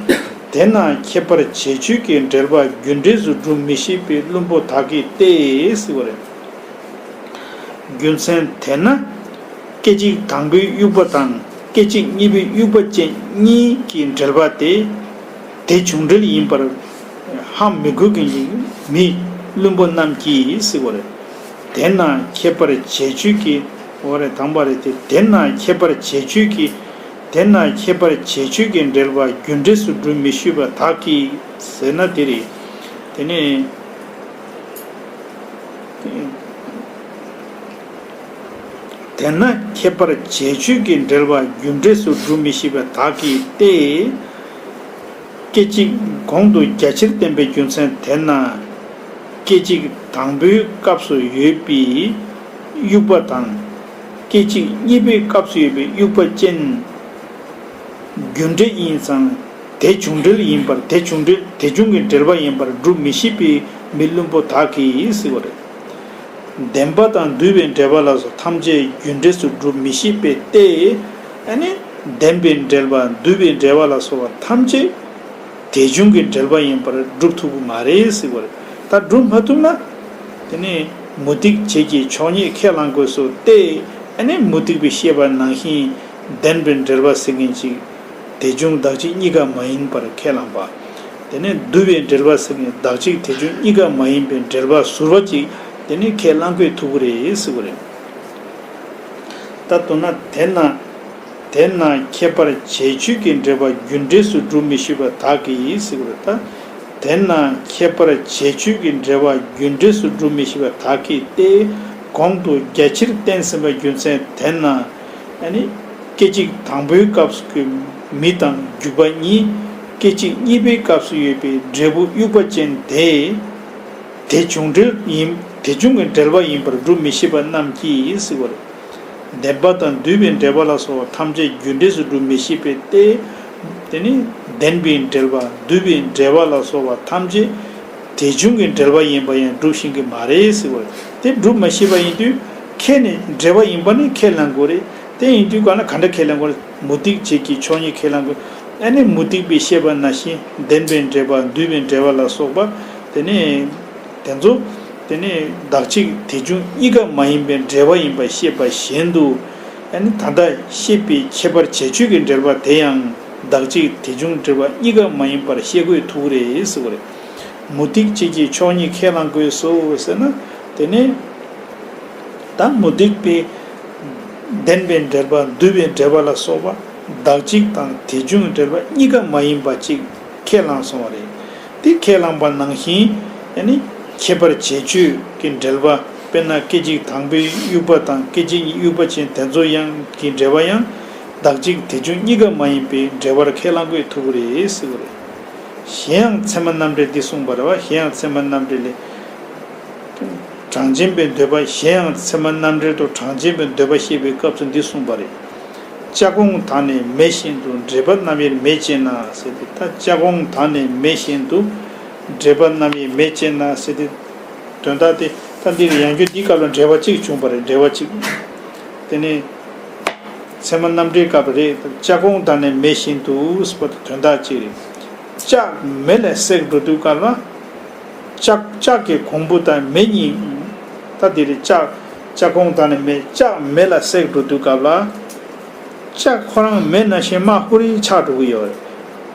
དེས་ན་ཁྱད་པར་བྱེད་ཆོས་ཀྱི་འབྲེལ་པ་རྒྱུ་འབྲས་སུ་སྒྲུབ་མི་ཤེས་པའི་བླུན་པོ་དག་གིས་ཏེ་ཟེར་བ་རེད། རྒྱུ་མཚན་དེས་ན། སྐད་ཅིག་དང་པོའི་དབྱུག་པ་དང་སྐད་ཅིག་གཉིས་པའི་དབྱུག་པ་ཅན་གཉིས་ཀྱི་འབྲེལ་པ་དེ། དེ་བྱུང་འབྲེལ་ཡིན་པར་ཧ་མི་གོ་མཁན་གྱི་མི་བླུན་པོ་རྣམས་ཀྱིས་ཟེར་བ་རེད། དེས་ན་ཁྱད་པར་བྱེད་ཆོས་ཀྱི། འོ་རེད། དང་པོ་རེད་དེ། དེས་ན་ཁྱད་པར་བྱེད་ཆོས་ཀྱི། དེས་ན་ཁྱད་པར་བྱེད་ཆོས་ཀྱི་འབྲེལ་པ་རྒྱུ་འབྲས་སུ་སྒྲུབ་མི་ཤེས་པ་དག་གིས་ཟེར་ན་དེ་རེད། དེ་ནས། དེས་ན་ཁྱད་པར་བྱེད་ཆོས་ཀྱི་འབྲེལ་པ་རྒྱུ་འབྲས་སུ་སྒྲུབ་མི་ཤེས་པ་དག་གིས་ཏེ། སྐད་ཅིག་གོང་དུ་རྒྱ་ཆེར་བསྟན་པའི་རྒྱུ་མཚན་དེས་ན། སྐད་ཅིག་དང་པོའི་སྐབས་སུ་ཡོད་པའི་དབྱུག་པ་དང་། སྐད་ཅིག་གཉིས་པའི་སྐབས་སུ་ཡོད་པའི་དབྱུག་པ་ཅན། རྒྱུ་འབྲས་ཡིན་ཙང་། དེ་བྱུང་འབྲེལ་ཡིན་པར། དེ་བྱུང་འབྲེལ། དེ་བྱུང་གི་འབྲེལ་པ་ཡིན་པར་སྒྲུབ་མི་ཤེས་པའི་མི་བླུན་པོ་དག་གིས་ཟེར་བ་རེད། བདེན་པ་དང་འདུས་པའི་འབྲེལ་པ་ལ་སོགས་ཐམས་ཅད་རྒྱུ་འབྲས་སུ་སྒྲུབ་མི་ཤེས་པས་ཏེ། ཨ་ནི་བདེན་པའི་འབྲེལ་པ་འདུས་པའི་འབྲེལ་པ་ལ་སོགས་པ་ཐམས་ཅད་དེ་བྱུང་གི་འབྲེལ་པ་ཡིན་པར་སྒྲུབ་ཐུབ་ཀྱི་མ་རེད་ཟེར་བ་རེད། ད་སྒྲུབ་མ་ཐུབ་ན། དེ་ནི་མུ་སྟེགས་བྱེད་ཀྱི་ཕྱོགས་གཉིས་ཁས་བླང་དགོས་སོ་སྟེ། ཨ་ནི་མུ་སྟེགས་པའི་བཤད་པ་ནང་བཞིན་བདེན་པའི་འབྲེལ་པ་ཟེར་མཁན་ཅིག་དེ་བྱུང་བདག་གཅིག་གཉིས་ཀ་མ་ཡིན་པར་ཁས་བླངས་པ། དེ་ནས་འདུས་པའི་འབྲེལ་པ་ཟེར་མཁན་བདག་གཅིག་དེ་བྱུང་གཉིས་ཀ་མ་ཡིན་པའི་འབྲེལ་པ་ཟུར་པ་ཅིག་དེ་ནི་ཁས་བླང་དགོས་ཐུག་གི་རེད་ཟེར་བ་རེད། ད་མདོར་ན་དེས་ན། དེས་ན་ཁྱད་པར་བྱེད་ཆོས་ཀྱི་འབྲེལ་པ་རྒྱུ་འབྲས་སུ་སྒྲུབ་མི་ཤེས་པ་དག་གིས་ཟེར་བ་རེད་ད། དེས་ན་ཁྱད་པར་བྱེད་ཆོས་ཀྱི་འབྲེལ་པ་རྒྱུ་འབྲས་སུ་སྒྲུབ་མི་ཤེས་པ་དག་གིས་ཏེ། གོང་དུ་རྒྱ་ཆེར་བསྟན་ཟིན་པ་རྒྱུ་མཚན་དེས་ན། ཨ་ནི། སྐད་ཅིག་དང་པོའི་སྐབས་སུ་མི་དང་རྒྱུ་བ་གཉིས། སྐད་ཅིག་གཉིས་པའི་སྐབས་སུ་ཡོད་པའི་འབྲས་བུ་དབྱུག་པ་ཅན་དེ། དེ་བྱུང་འབྲེལ་ཡིན། དེ་བྱུང་གི་འབྲེལ་པ་ཡིན་པར་སྒྲུབ་མི་ཤེས་པ་རྣམས་ཀྱིས་ཟེར་བ་རེད། བདེན་པ་དང་འདུས་པའི་འབྲེལ་པ་ལ་སོགས་པ་ཐམས་ཅད་རྒྱུ་འབྲས་སུ་སྒྲུབ་མི་ཤེས་པས་ཏེ། དེ་ནི་ལྡན་པའི་འབྲེལ་པ་འདུས་པའི་འབྲེལ་པ་ལ་སོགས་པ་ཐམས་ཅད་དེ་བྱུང་གི་འབྲེལ་པ་ཡིན་པ་ཡང་སྒྲུབ་ཤེས་ཀྱི་མ་རེད་ཟེར་བ་རེད། དེ་སྒྲུབ་མ་ཤེས་པ་ཡིན་དུས་ཁས་ནས་འབྲེལ་པ་ཡིན་པ་ནི་ཁས་བླང་དགོས་རེད། དེ་ཡིན་དུས་གང་ལ་ག་འདྲ་ཁས་བླང་དགོས་རེད། མུ་སྟེགས་བྱེད་ཀྱི་ཕྱོགས་གཉིས་ཁས་བླང་དགོས། ཨ་ནི་མུ་སྟེགས་པས་བཤད་པ་ནང་བཞིན་ལྡན་པའི་འབྲེལ་པ་འདུས་པའི་འབྲེལ་པ་ལ་སོགས་པ་དེ་ནི། དེ་ཚོ་དེ་ནི་བདག་གཅིག་དེ་བྱུང་གཉིས་ཀ་མ་ཡིན་པའི་འབྲེལ་པ་ཡིན་པ་ཤེས་པ་བཞིན་དུ། ཨ་ནི་ད་ལྟ་བཤད་པའི་ཁྱད་པར་བྱེད་ཆོས་ཀྱི་འབྲེལ་པ་དེ་ཡང་བདག་གཅིག་དེ་བྱུང་འབྲེལ་པ་གཉིས་ཀ་མ་ཡིན་པར་ཤེས་དགོས་ཐུག་རེད་ཟེར་བ་རེད། མུ་སྟེགས་བྱེད་ཀྱི་ཕྱོགས་གཉིས་ཁས་བླང་དགོས་སོ་ཟེར་ན། དེ་ནི་ད་མུ་སྟེགས་པས་ལྡན་པའི་འབྲེལ་པ་འདུས་པའི་འབྲེལ་པ་ལ་སོགས་པ་བདག་གཅིག་དང་དེ་བྱུང་འབྲེལ་པ་གཉིས་ཀ་མ་ཡིན་པ་གཅིག་ཁས་བླངས་སོང་བ་རེད། དེ་ཁས་བླངས་པ་ནང་བཞིན་ཨ་ནི་ཁྱད་པར་བྱེད་ཆོས་ཀྱི་འབྲེལ་པ། དཔེར་ན་སྐད་ཅིག་དང་པོའི་དབྱུག་པ་དང་སྐད་ཅིག་གཉིས་དབྱུག་པ་ཅན་དེ་ཚོ་ཡང་གི་འབྲེལ་པ་ཡང་བདག་གཅིག་དེ་བྱུང་གཉིས་ཀ་མ་ཡིན་པའི་འབྲེལ་པར་ཁས་བླང་དགོས་ཐུག་གི་རེད་ཟེར་བ་རེད། གཞན་ཡང་ཚད་མ་རྣམ་འགྲེལ་འདི་གསུངས་པ་རེད་བ། གཞན་ཡང་ཚད་མ་རྣམ་འགྲེལ་ལས། གྲངས་ཅན་པའི་འདོད་པ། གཞན་ཡང་ཚད་མ་རྣམ་འགྲེལ་དུ་གྲངས་ཅན་པའི་འདོད་པ་བཤད་པའི་སྐབས་སུ་འདི་གསུངས་པ་རེད། ལྕགས་གོང་དག་ནས་མེ་བཞིན་དུ། འབྲེལ་པ་རྣམ་དབྱེར་མེད་ཅེ་ན་ཟེར་ཏེ། ད་ལྕགས་གོང་དག་ནས་མེ་བཞིན་དུ། འབྲེལ་པ་རྣམ་དབྱེར་མེད་ཅེ་ན་ཟེར་ཏེ། དོན་དག་དེ་ད་འདིར་ཡང་བསྐྱར་འདིའི་སྐབས་ལ་འབྲེལ་པ་གཅིག་བྱུང་བ་རེད། འབྲེལ་པ་གཅིག་དེ་ནས་ཚད་མ་རྣམ་འགྲེལ་སྐབས་རེད། ལྕགས་གོང་དག་ནས་མེ་བཞིན་དུ་ཟེར་བ་དེ་དོན་དག་གཅིག་རེད། ལྕགས་མེ་ལ་བསྲེགས་འགྲོ་དུས་སྐབས་ལ། ལྕགས་ལྕགས་ཀྱི་གོང་བུ་དང་མེ་གཉིས། ད་འདི་རེད། ལྕགས་ལྕགས་གོང་དག་ནས་མེ། ལྕགས་མེ་ལ་བསྲེགས་འགྲོ་དུས་སྐབས་ལ། ལྕགས་ཁོ་རང་མེ་ནང་བཞིན་དམར་ཧུར་རིལ་ཆགས་འགྲོ་གི་ཡོད་རེད།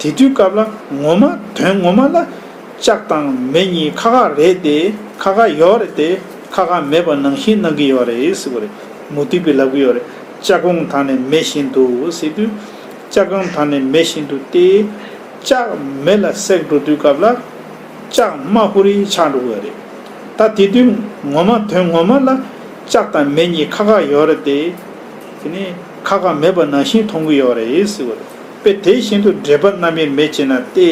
དེ་དུས་སྐབས་ལ་ངོ་མ་དོན་ངོ་མ་ལ་ལྕགས་དང་མེ་གཉིས་ཁ་ཁ་རེད་དེ། ཁ་ཁ་ཡོད་རེད་དེ། ཁ་ཁ་མེད་པ་ནང་བཞིན་སྣང་གི་ཡོད་རེད་ཟེར་བ་རེད། མུ་སྟེགས་པས་ལབ་ཀྱི་ཡོད་རེད། ལྕགས་གོང་དག་ནས་མེ་བཞིན་དུ་ཟེར་དུས། ལྕགས་གོང་དག་ནས་མེ་བཞིན་དུ་སྟེ། ལྕགས་མེ་ལ་བསྲེགས་འགྲོ་དུས་སྐབས་ལ། ལྕགས་དམར་ཧུར་རིལ་ཆགས་འགྲོ་གི་ཡོད་རེད། ད་དེ་དུས་ངོ་མ་དོན་ངོ་མ་ལ་ལྕགས་དང་མེ་གཉིས་ཁ་ཁ་ཡོད་རེད་དེ། དེ་ནི་ཁ་ཁ་མེད་པ་ནང་བཞིན་མཐོང་གི་ཡོད་རེད་ཟེར་བ་རེད། དཔེ་དེ་བཞིན་དུ་འབྲེལ་པ་རྣམ་དབྱེར་མེད་ཅེ་ན་སྟེ།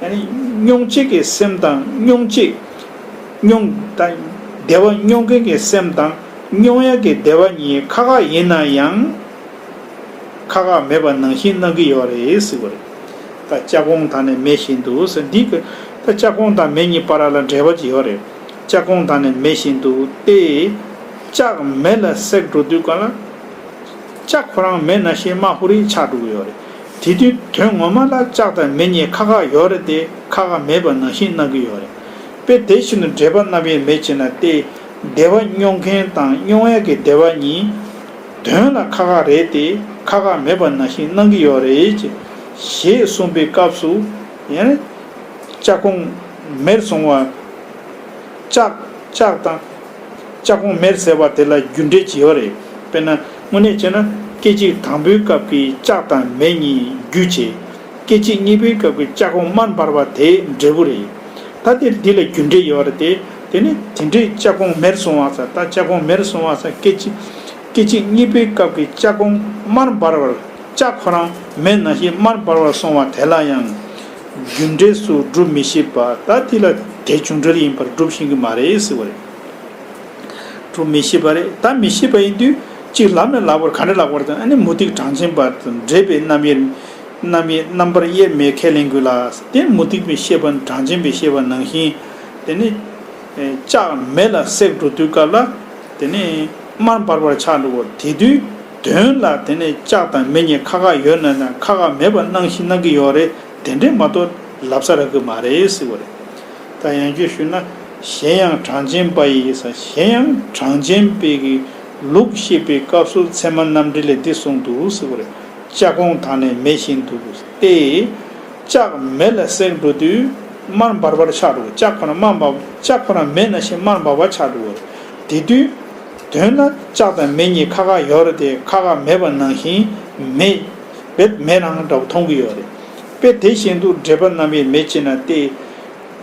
ཡང་ན་མྱོང་བྱེད་ཀྱི་སེམས་དང་མྱོང་བྱེད། མྱོང་ད་བདེ་བ་མྱོང་མཁན་གྱི་སེམས་དང་མྱོང་ཡག་གི་བདེ་བ་གཉིས་ཁ་ཁ་ཡིན་ན་ཡང་། ཁ་ཁ་མེད་པ་ནང་བཞིན་སྣང་གི་ཡོད་རེད་ཟེར་བ་རེད། ད་ལྕགས་གོང་དག་ནས་མེ་བཞིན་དུ་ཟེར་འདི་གི། ད་ལྕགས་གོང་དང་མེ་གཉིས་བར་ལ་འབྲེལ་བ་ཅིག་ཡོད་རེད། ལྕགས་གོང་དག་ནས་མེ་བཞིན་དུ་སྟེ། ལྕགས་མེ་ལ་བསྲེགས་འགྲོ་དུས་སྐབས་ལ། ལྕགས་ཁོ་རང་མེ་ནང་བཞིན་དམར་ཧུར་རིལ་ཆགས་འགྲོ་གི་ཡོད་རེད། དེ་དུས་དོན་ངོ་མ་ལ་ལྕགས་དང་མེ་གཉིས་ཁ་ཁ་ཡོད་རེད་དེ། ཁ་ཁ་མེད་པ་ནང་བཞིན་སྣང་གི་ཡོད་རེད། དཔེ་དེ་བཞིན་དུ་འབྲེལ་པ་རྣམ་དབྱེར་མེད་ཅེ་ན་སྟེ། བདེ་བ་མྱོང་མཁན་དང་མྱོང་ཡག་གི་བདེ་བ་གཉིས། དོན་ལ་ཁ་ཁ་རེད་དེ། ཁ་ཁ་མེད་པ་ནང་བཞིན་སྣང་གི་ཡོད་རེད་ཅེས་ཞེས་གསུངས་པའི་སྐབས་སུ། ཡང་ན་ལྕགས་གོང་མེར་སོང་བ། ལྕགས་ལྕགས་དང་། ལྕགས་གོང་མེར་ཟེར་བ་དེ་ལ་རྒྱུ་འབྲས་ཅིག་ཡོད་རེད། དཔེར་ན་དངོས་གནས་བྱས་ན་སྐད་ཅིག་དང་པོའི་སྐབས་ཀྱི་ལྕགས་དང་མེ་གཉིས་རྒྱུ་བྱས། སྐད་ཅིག་གཉིས་པའི་སྐབས་ཀྱི་ལྕགས་གོང་དམར་འབར་བ་དེ་འབྲས་བུ་རེད། ད་དེ་འདི་ལ་རྒྱུ་འབྲས་ཡོད་རེད་དེ། དེ་ནི་དེ་འདྲའི་ལྕགས་གོང་མེར་སོང་བ་ཟེར། ད་ལྕགས་གོང་མེར་སོང་བ་ཟེར། སྐད་ཅིག་སྐད་ཅིག་གཉིས་པའི་སྐབས་ཀྱི་ལྕགས་གོང་དམར་འབར་བར། ལྕགས་ཁོ་རང་མེ་ནང་བཞིན་དམར་འབར་བར་སོང་བ་དེ་ལ་ཡང་རྒྱུ་འབྲས་སུ་སྒྲུབ་མི་ཤེས་པ། ད་དེ་ལ་དེ་བྱུང་འབྲེལ་ཡིན་པར་སྒྲུབ་ཤེས་ཀྱི་མ་རེད་ཟེར་བ་རེད། སྒྲུབ་མི་ཤེས་པ་རེད། ད་མི་ཤེས་པ་ཡིན་དུས་གཅིག་ལབ་ན་ལབ་པར་ག་འདྲ་ལབ་པར་དང་། ཨ་ནི་མུ་སྟེགས་གྲངས་ཅན་པ་དང་འབྲེལ་པའི་རྣམ་དབྱེར། རྣམ་དབྱེ་རྣམ་པར་དབྱེར་མེད་ཁས་ལེན་དགོས་ལ། དེ་མུ་སྟེགས་པའི་བཤད་པ་གྲངས་ཅན་པའི་བཤད་པ་ནང་བཞིན། དེ་ནི་ལྕགས་མེ་ལ་བསྲེགས་འགྲོ་དུས་སྐབས་ལ། དེ་ནི་དམར་འབར་བར་ཆགས་འགྲོ་གོ། དེ་དུས་དོན་ལ་དེ་ནི་ལྕགས་དང་མེ་གཉིས་ཁ་ཁ་ཡོད་ན་ཡང་ཁ་ཁ་མེད་པ་སྣང་བཞིན་སྣང་གི་ཡོད་རེད། དེ་འདྲས་མ་གཏོགས་ལབ་ས་རག་གི་མ་རེད་ཟེར་བ་རེད། ད་ཡང་བསྐྱར་ཞུས་ན། གཞན་ཡང་གྲངས་ཅན་པ་ཡིས། གཞན་ཡང་གྲངས་ཅན་པའི་གི་ལུགས་བཤད་པའི་སྐབས་སུ་ཚད་མ་རྣམ་འགྲེལ་ལས་འདི་གསུངས་འདུག་ཟེར་བ་རེད། ལྕགས་གོང་དག་ནས་མེ་བཞིན་དུ་སྟེ། ལྕགས་མེ་ལ་བསྲེགས་འགྲོ་དུས་དམར་འབར་བར་ཆགས་འགྲོ། ལྕགས་ཁོ་ན་དམར་འབར། ལྕགས་ཁོ་ན་མེ་ནང་བཞིན་དམར་འབར་བར་ཆགས་འགྲོ། དེ་དུས་དོན་ལ་ལྕགས་དང་མེ་གཉིས་ཁ་ཁ་ཡོད་རེད་དེ། ཁ་ཁ་མེད་པ་ནང་བཞིན་མེ་བེད་མེ་རང་འདྲ་བོ་མཐོང་གི་ཡོད་རེད། དཔེ་དེ་བཞིན་དུ་འབྲེལ་པ་རྣམ་དབྱེར་མེད་ཅེ་ན་སྟེ།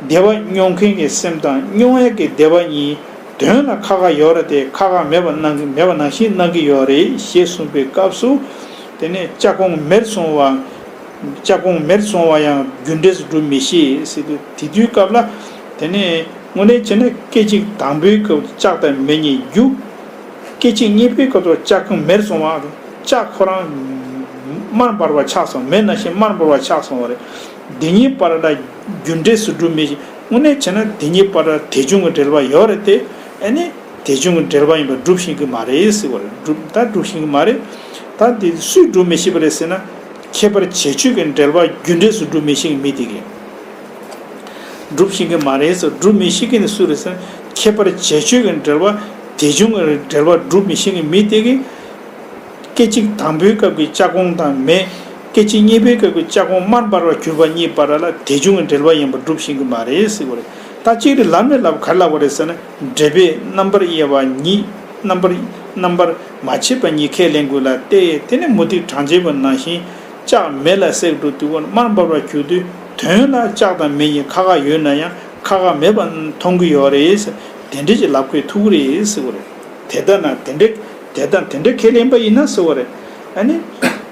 བདེ་བ་མྱོང་མཁན་གྱི་སེམས་དང་མྱོང་ཡག་གི་བདེ་བ་གཉིས་དོན་ལ་ཁ་ཁ་ཡོད་རེད་དེ། ཁ་ཁ་མེད་པ་སྣང་མེད་པ་ནང་བཞིན་སྣང་གི་ཡོད་རེད་ཞེས་གསུངས་པའི་སྐབས་སུ། དེ་ནས་ལྕགས་གོང་མེར་སོང་བ། ལྕགས་གོང་མེར་སོང་བ་ཡང་རྒྱུ་འབྲས་སུ་སྒྲུབ་མི་ཤེས་ཟེར་དུས། དེ་དུས་སྐབས་ལ། དེ་ནས་དངོས་གནས་བྱས་ན་སྐད་ཅིག་དང་པོའི་སྐབས་ལྕགས་དང་མེ་གཉིས་རྒྱུ། སྐད་ཅིག་གཉིས་པའི་སྐབས་སུ་ལྕགས་གོང་མེར་སོང་བ། ལྕགས་ཁོ་རང་ དམར་འབར་བ་ཆགས་སོང་། མེ་ནང་བཞིན་དམར་འབར་བ་ཆགས་སོང་བ་རེད། དེ་གཉིས་བར་ལ་རྒྱུ་འབྲས་སུ་སྒྲུབ་མི་ཤེས། དངོས་གནས་བྱས་ན་དེ་གཉིས་བར་ལ་དེ་བྱུང་གི་འབྲེལ་བ་ཡོད་རེད་དེ། ཨ་ནི་དེ་བྱུང་གི་འབྲེལ་བ་ཡིན་པ་སྒྲུབ་ཤེས་ཀྱི་མ་རེད་ཟེར་བ་རེད། སྒྲུབ་ད་སྒྲུབ་ཤེས་ཀྱི་མ་རེད། ད་དེ་སུས་སྒྲུབ་མི་ཤེས་པ་རེད་ཟེར་ན། ཁྱད་པར་བྱེད་ཆོས་ཀྱི་འབྲེལ་བ་རྒྱུ་འབྲས་སུ་སྒྲུབ་མི་ཤེས་ཀྱི་མི་དེ་གིས། སྒྲུབ་ཤེས་ཀྱི་མ་རེད་ཟེར། སྒྲུབ་མི་ཤེས་ཀྱི་ནི་སུ་རེད་ཟེར་ན། ཁྱད་པར་བྱེད་ཆོས་ཀྱི་འབྲེལ་བ་དེ་བྱུང་གི་འབྲེལ་བ་སྒྲུབ་མི་ཤེས་ཀྱི་མི་དེ་གིས། སྐད་ཅིག་དང་པོའི་སྐབས་ཀྱི་ལྕགས་ཀོང་དང་མེ། སྐད་ཅིག་གཉིས་པའི་སྐབས་ཀྱི་ལྕགས་ཀོང་དམར་འབར་བར་གྱུར་པ་གཉིས་བར་ལ་དེ་བྱུང་གི་འབྲེལ་བ་ཡིན་པ་སྒྲུབ་ཤེས་ཀྱི་མ་རེད་ཟེར་བ་རེད། ད་གཅིག་རེད་ལབ་ནས་ལབ་ག་རེ་ལབ་པ་རེད་ཟེར་ན། འབྲས་བུའི་རྣམ་པར་དབྱེ་བ་གཉིས། རྣམ་པར་རྣམ་པར་མ་ཕྱེད་པ་གཉིས་ཁས་ལེན་དགོས་ལ་སྟེ། དེ་ནི་མུ་སྟེགས་གྲངས་ཅན་པ་ནང་བཞིན་ལྕགས་མེ་ལ་བསྲེགས་འགྲོ་དུས་དམར་འབར་བར་གྱུར་དུས། དོན་ལ་ལྕགས་དང་མེ་གཉིས་ཁ་ཁ་ཡོད་ན་ཡང་ཁ་ཁ་མེད་པ་མཐོང་གི་ཡོད་རེད། དེ་འདྲ་ཅིག་ལབ་དགོས་ཐུག་གི་རེད་ཟེར་བ་རེད། དེ་ལྟ་ན་དེ་འདྲ་དེ་ལྟ་དེ་འདྲ་ཁས་ལེན་པ་ཡིན་ན་ཟེར་བ་རེད། ཨ་ནི་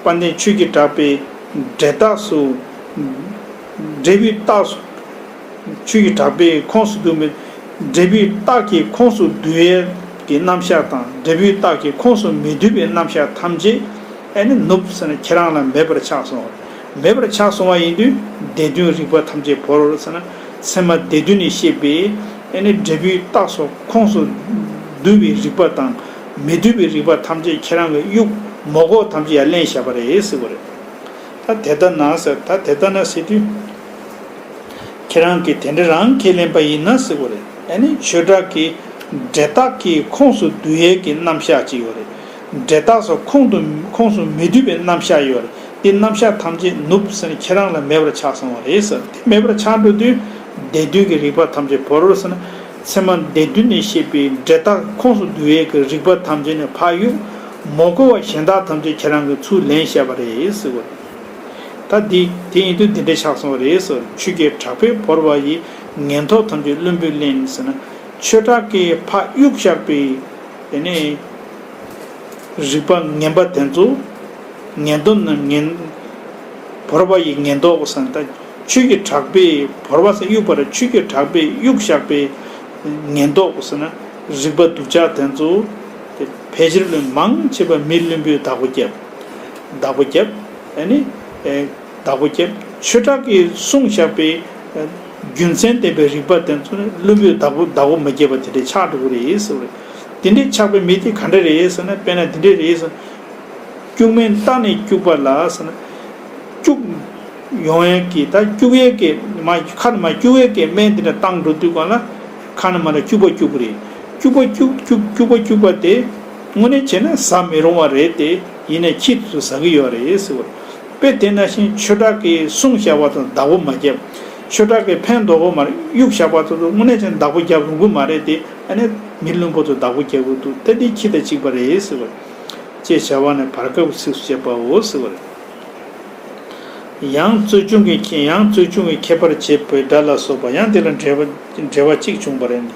དཔལ་ལྡན་ཆོས་ཀྱི་གྲགས་པས་འབྲས་རྟགས་སུ། འབྲས་བུའི་རྟགས་སུ། ཆོས་ཀྱི་གྲགས་པས་ཁོངས་སུ་བསྡུ་མི། འབྲས་བུའི་རྟགས་ཀྱི་ཁོངས་སུ་བསྡུ་ཡས་ཀྱི་རྣམ་གཞག་དང་། འབྲས་བུའི་རྟགས་ཀྱི་ཁོངས་སུ་མི་བསྡུ་བའི་རྣམ་གཞག་ཐམས་ཅད་ཨ་ནི་ནུབ་ཟེར་ན་ཁྱེད་རང་ལ་མེད་པར་ཆགས་སོང་བ་རེད། མེད་པར་ཆགས་སོང་བ་ཡིན་དུས་སྡེ་བདུན་རིག་པ་ཐམས་ཅད་བོར་ཟེར་ན། ཚད་མ་སྡེ་བདུན་ནས་བཤད་པའི་ཨ་ནི་འབྲས་བུའི་རྟགས་སོགས་ཁོངས་སུ་བསྡུ་བའི་རིག་པ་དང་མི་བསྡུ་བའི་རིག་པ་ཐམས་ཅད་ཁྱེད་རང་གི་དབྱུག་མོ་གོ་ཐམས་ཅད་ཡར་ལེན་བཞག་པ་རེད་ཟེར་བ་རེད། ད་དེ་ལྟ་ན་ཟེར། ད་དེ་ལྟ་ན་ཟེར་དུས། ཁྱེད་རང་གིས་དེ་འདྲ་རང་ཁས་ལེན་པ་ཡིན་ན་ཟེར་བ་རེད། ཨ་ནི་ཆོས་གྲགས་ཀྱིས་འབྲས་རྟགས་ཀྱི་ཁོངས་སུ་བསྡུ་ཡས་ཀྱི་རྣམ་གཞག་ཅིག་ཡོད་རེད། འབྲས་རྟགས་སོགས་ཁོངས་སུ་ཁོངས་སུ་མི་བསྡུ་བའི་རྣམ་གཞག་ཡོད་རེད། དེ་རྣམ་གཞག་ཐམས་ཅད་ནུབ་ཟེར་ནས་ཁྱེད་རང་ལ་མེད་པར་ཆགས་སོང་བ་རེད་ཟེར། དེ་མེད་པར་ཆགས་འགྲོ་དུས་སྡེ་བདུན་གྱི་རིག་པ་ཐམས་ཅད་བོར་ཟེར་ན། ཚད་མ་སྡེ་བདུན་ནས་བཤད་པའི་འབྲས་རྟགས་ཁོངས་སུ་བསྡུ་ཡས་ཀྱི་རིག་པ་ཐམས་ཅད་ནས་ཕར་གཡུག་མོ་གོ་བ་གཞན་དག་ཐམས་ཅད་ཁྱེད་རང་གིས་ཚུར་ལེན་བཞག་པ་རེད་ཟེར་བ་རེད། ད་འདི་དེ་ཡིན་དུས་འདི་འདྲ་ཆགས་སོང་བ་རེད་ཟེར། ཆོས་ཀྱི་གྲགས་པས་བོར་བ་ཡི་ངན་རྟོག་ཐམས་ཅད་བླུན་པོས་བསླད་ཟེར་ན། ཆོས་གྲགས་ཀྱིས་ཕར་གཡུག་བཞག་པའི་དེ་ནས་རིག་པ་ངན་པ་དེ་ཚོ། ངན་རྟོག་ན་ངན། བོར་བ་ཡི་ངན་རྟོག་ཟེར་ན། ད་ཆོས་ཀྱི་གྲགས་པས་བོར་བ་ཟེར་གཡུག་པ་རེད། ཆོས་ཀྱི་གྲགས་པས་གཡུག་བཞག་པའི་ངན་རྟོག་ཟེར་ན། རིག་པ་སྡུག་ཅག་དེ་ཚོ། དེ་ཕལ་ཆེར་ལས་མང་ཆེ་བ་མི་བླུན་པོས་བདག་པོ་བརྒྱབ། བདག་པོ་བརྒྱབ། ཨ་ནི། ཨེ། བདག་པོ་བརྒྱབ། ཆོས་གྲགས་ཀྱིས་གསུངས་བཞག་པའི། ཨེ། རྒྱུ་མཚན་ལྡན་པའི་རིག་པ་དེ་ཚོ་ནི་བླུན་པོས་བདག་པོ་བདག་པོ་མ་བརྒྱབ་པ་དེ་འདྲའི་ཆགས་འགྲོ་གི་རེད་ཟེར་བ་རེད། དེ་འདྲའི་ཆགས་པའི་མི་དེ་ག་འདྲ་རེད་ཟེར་ན། དཔེར་ན་འདི་འདྲ་རེད་ཟེར། སྐྱུག་སྨན་བཏགས་ནས་སྐྱུག་པ་ལ་ཟེར་ན། སྐྱུག་ཡོང་ཡས་ཀྱི་ད་སྐྱུག་ཡས་ཀྱི་མ་ཁ་ནས་མར་སྐྱུག་ཡས་ཀྱི་སྨན་དེ་འདྲ་བཏང་འགྲོ་དུས་གང་ལ། ཁ་ནས་མར་སྐྱུག་པ་སྐྱུག་པ་རེད། སྐྱུག་པ་སྐྱུག་སྐྱུག་སྐྱུག་པ་སྐྱུག་པ་དེ་དངོས་གནས་བྱས་ན་ཟ་མི་རུང་བ་རེད་དེ། ཡིན་ནའི་ཁྱི་དེ་ཚོ་ཟ་གི་ཡོད་རེད་ཟེར་བ་རེད། དཔེ་དེ་ནང་བཞིན་ཆོས་གྲགས་ཀྱིས་གསུངས་བཞག་པ་དང་བདག་པོ་མ་བརྒྱབ། ཆོས་གྲགས་ཀྱིས་ཕན་འདོགས་པོ་མ་གཡུག་བཞག་པ་ཚོ་དངོས་གནས་བྱས་ན་བདག་པོ་རྒྱབ་རུང་གི་མ་རེད་དེ། ཨ་ནི་མི་བླུན་པོ་ཚོ་བདག་པོ་རྒྱག་གི་འདུག་ད་འདི་ཁྱི་དང་གཅིག་པ་རེད་ཟེར་བ་རེད། ཅེས་བྱ་བ་ནི་བར་སྐབས་ཀྱི་ཚིགས་སུ་བཅད་པའོ་ཟེར་བ་རེད། ཡང་རྩོལ་བྱུང་གི་ཁྱད་ཡང་རྩོལ་བྱུང་གི་ཁྱད་པར་བྱེད་པའི་སྒྲ་ལ་སོགས་པ་ཡང་དེ་ལ་འགྲེལ་པ་འགྲེལ་པ་གཅིག་བྱུང་བ་རེད།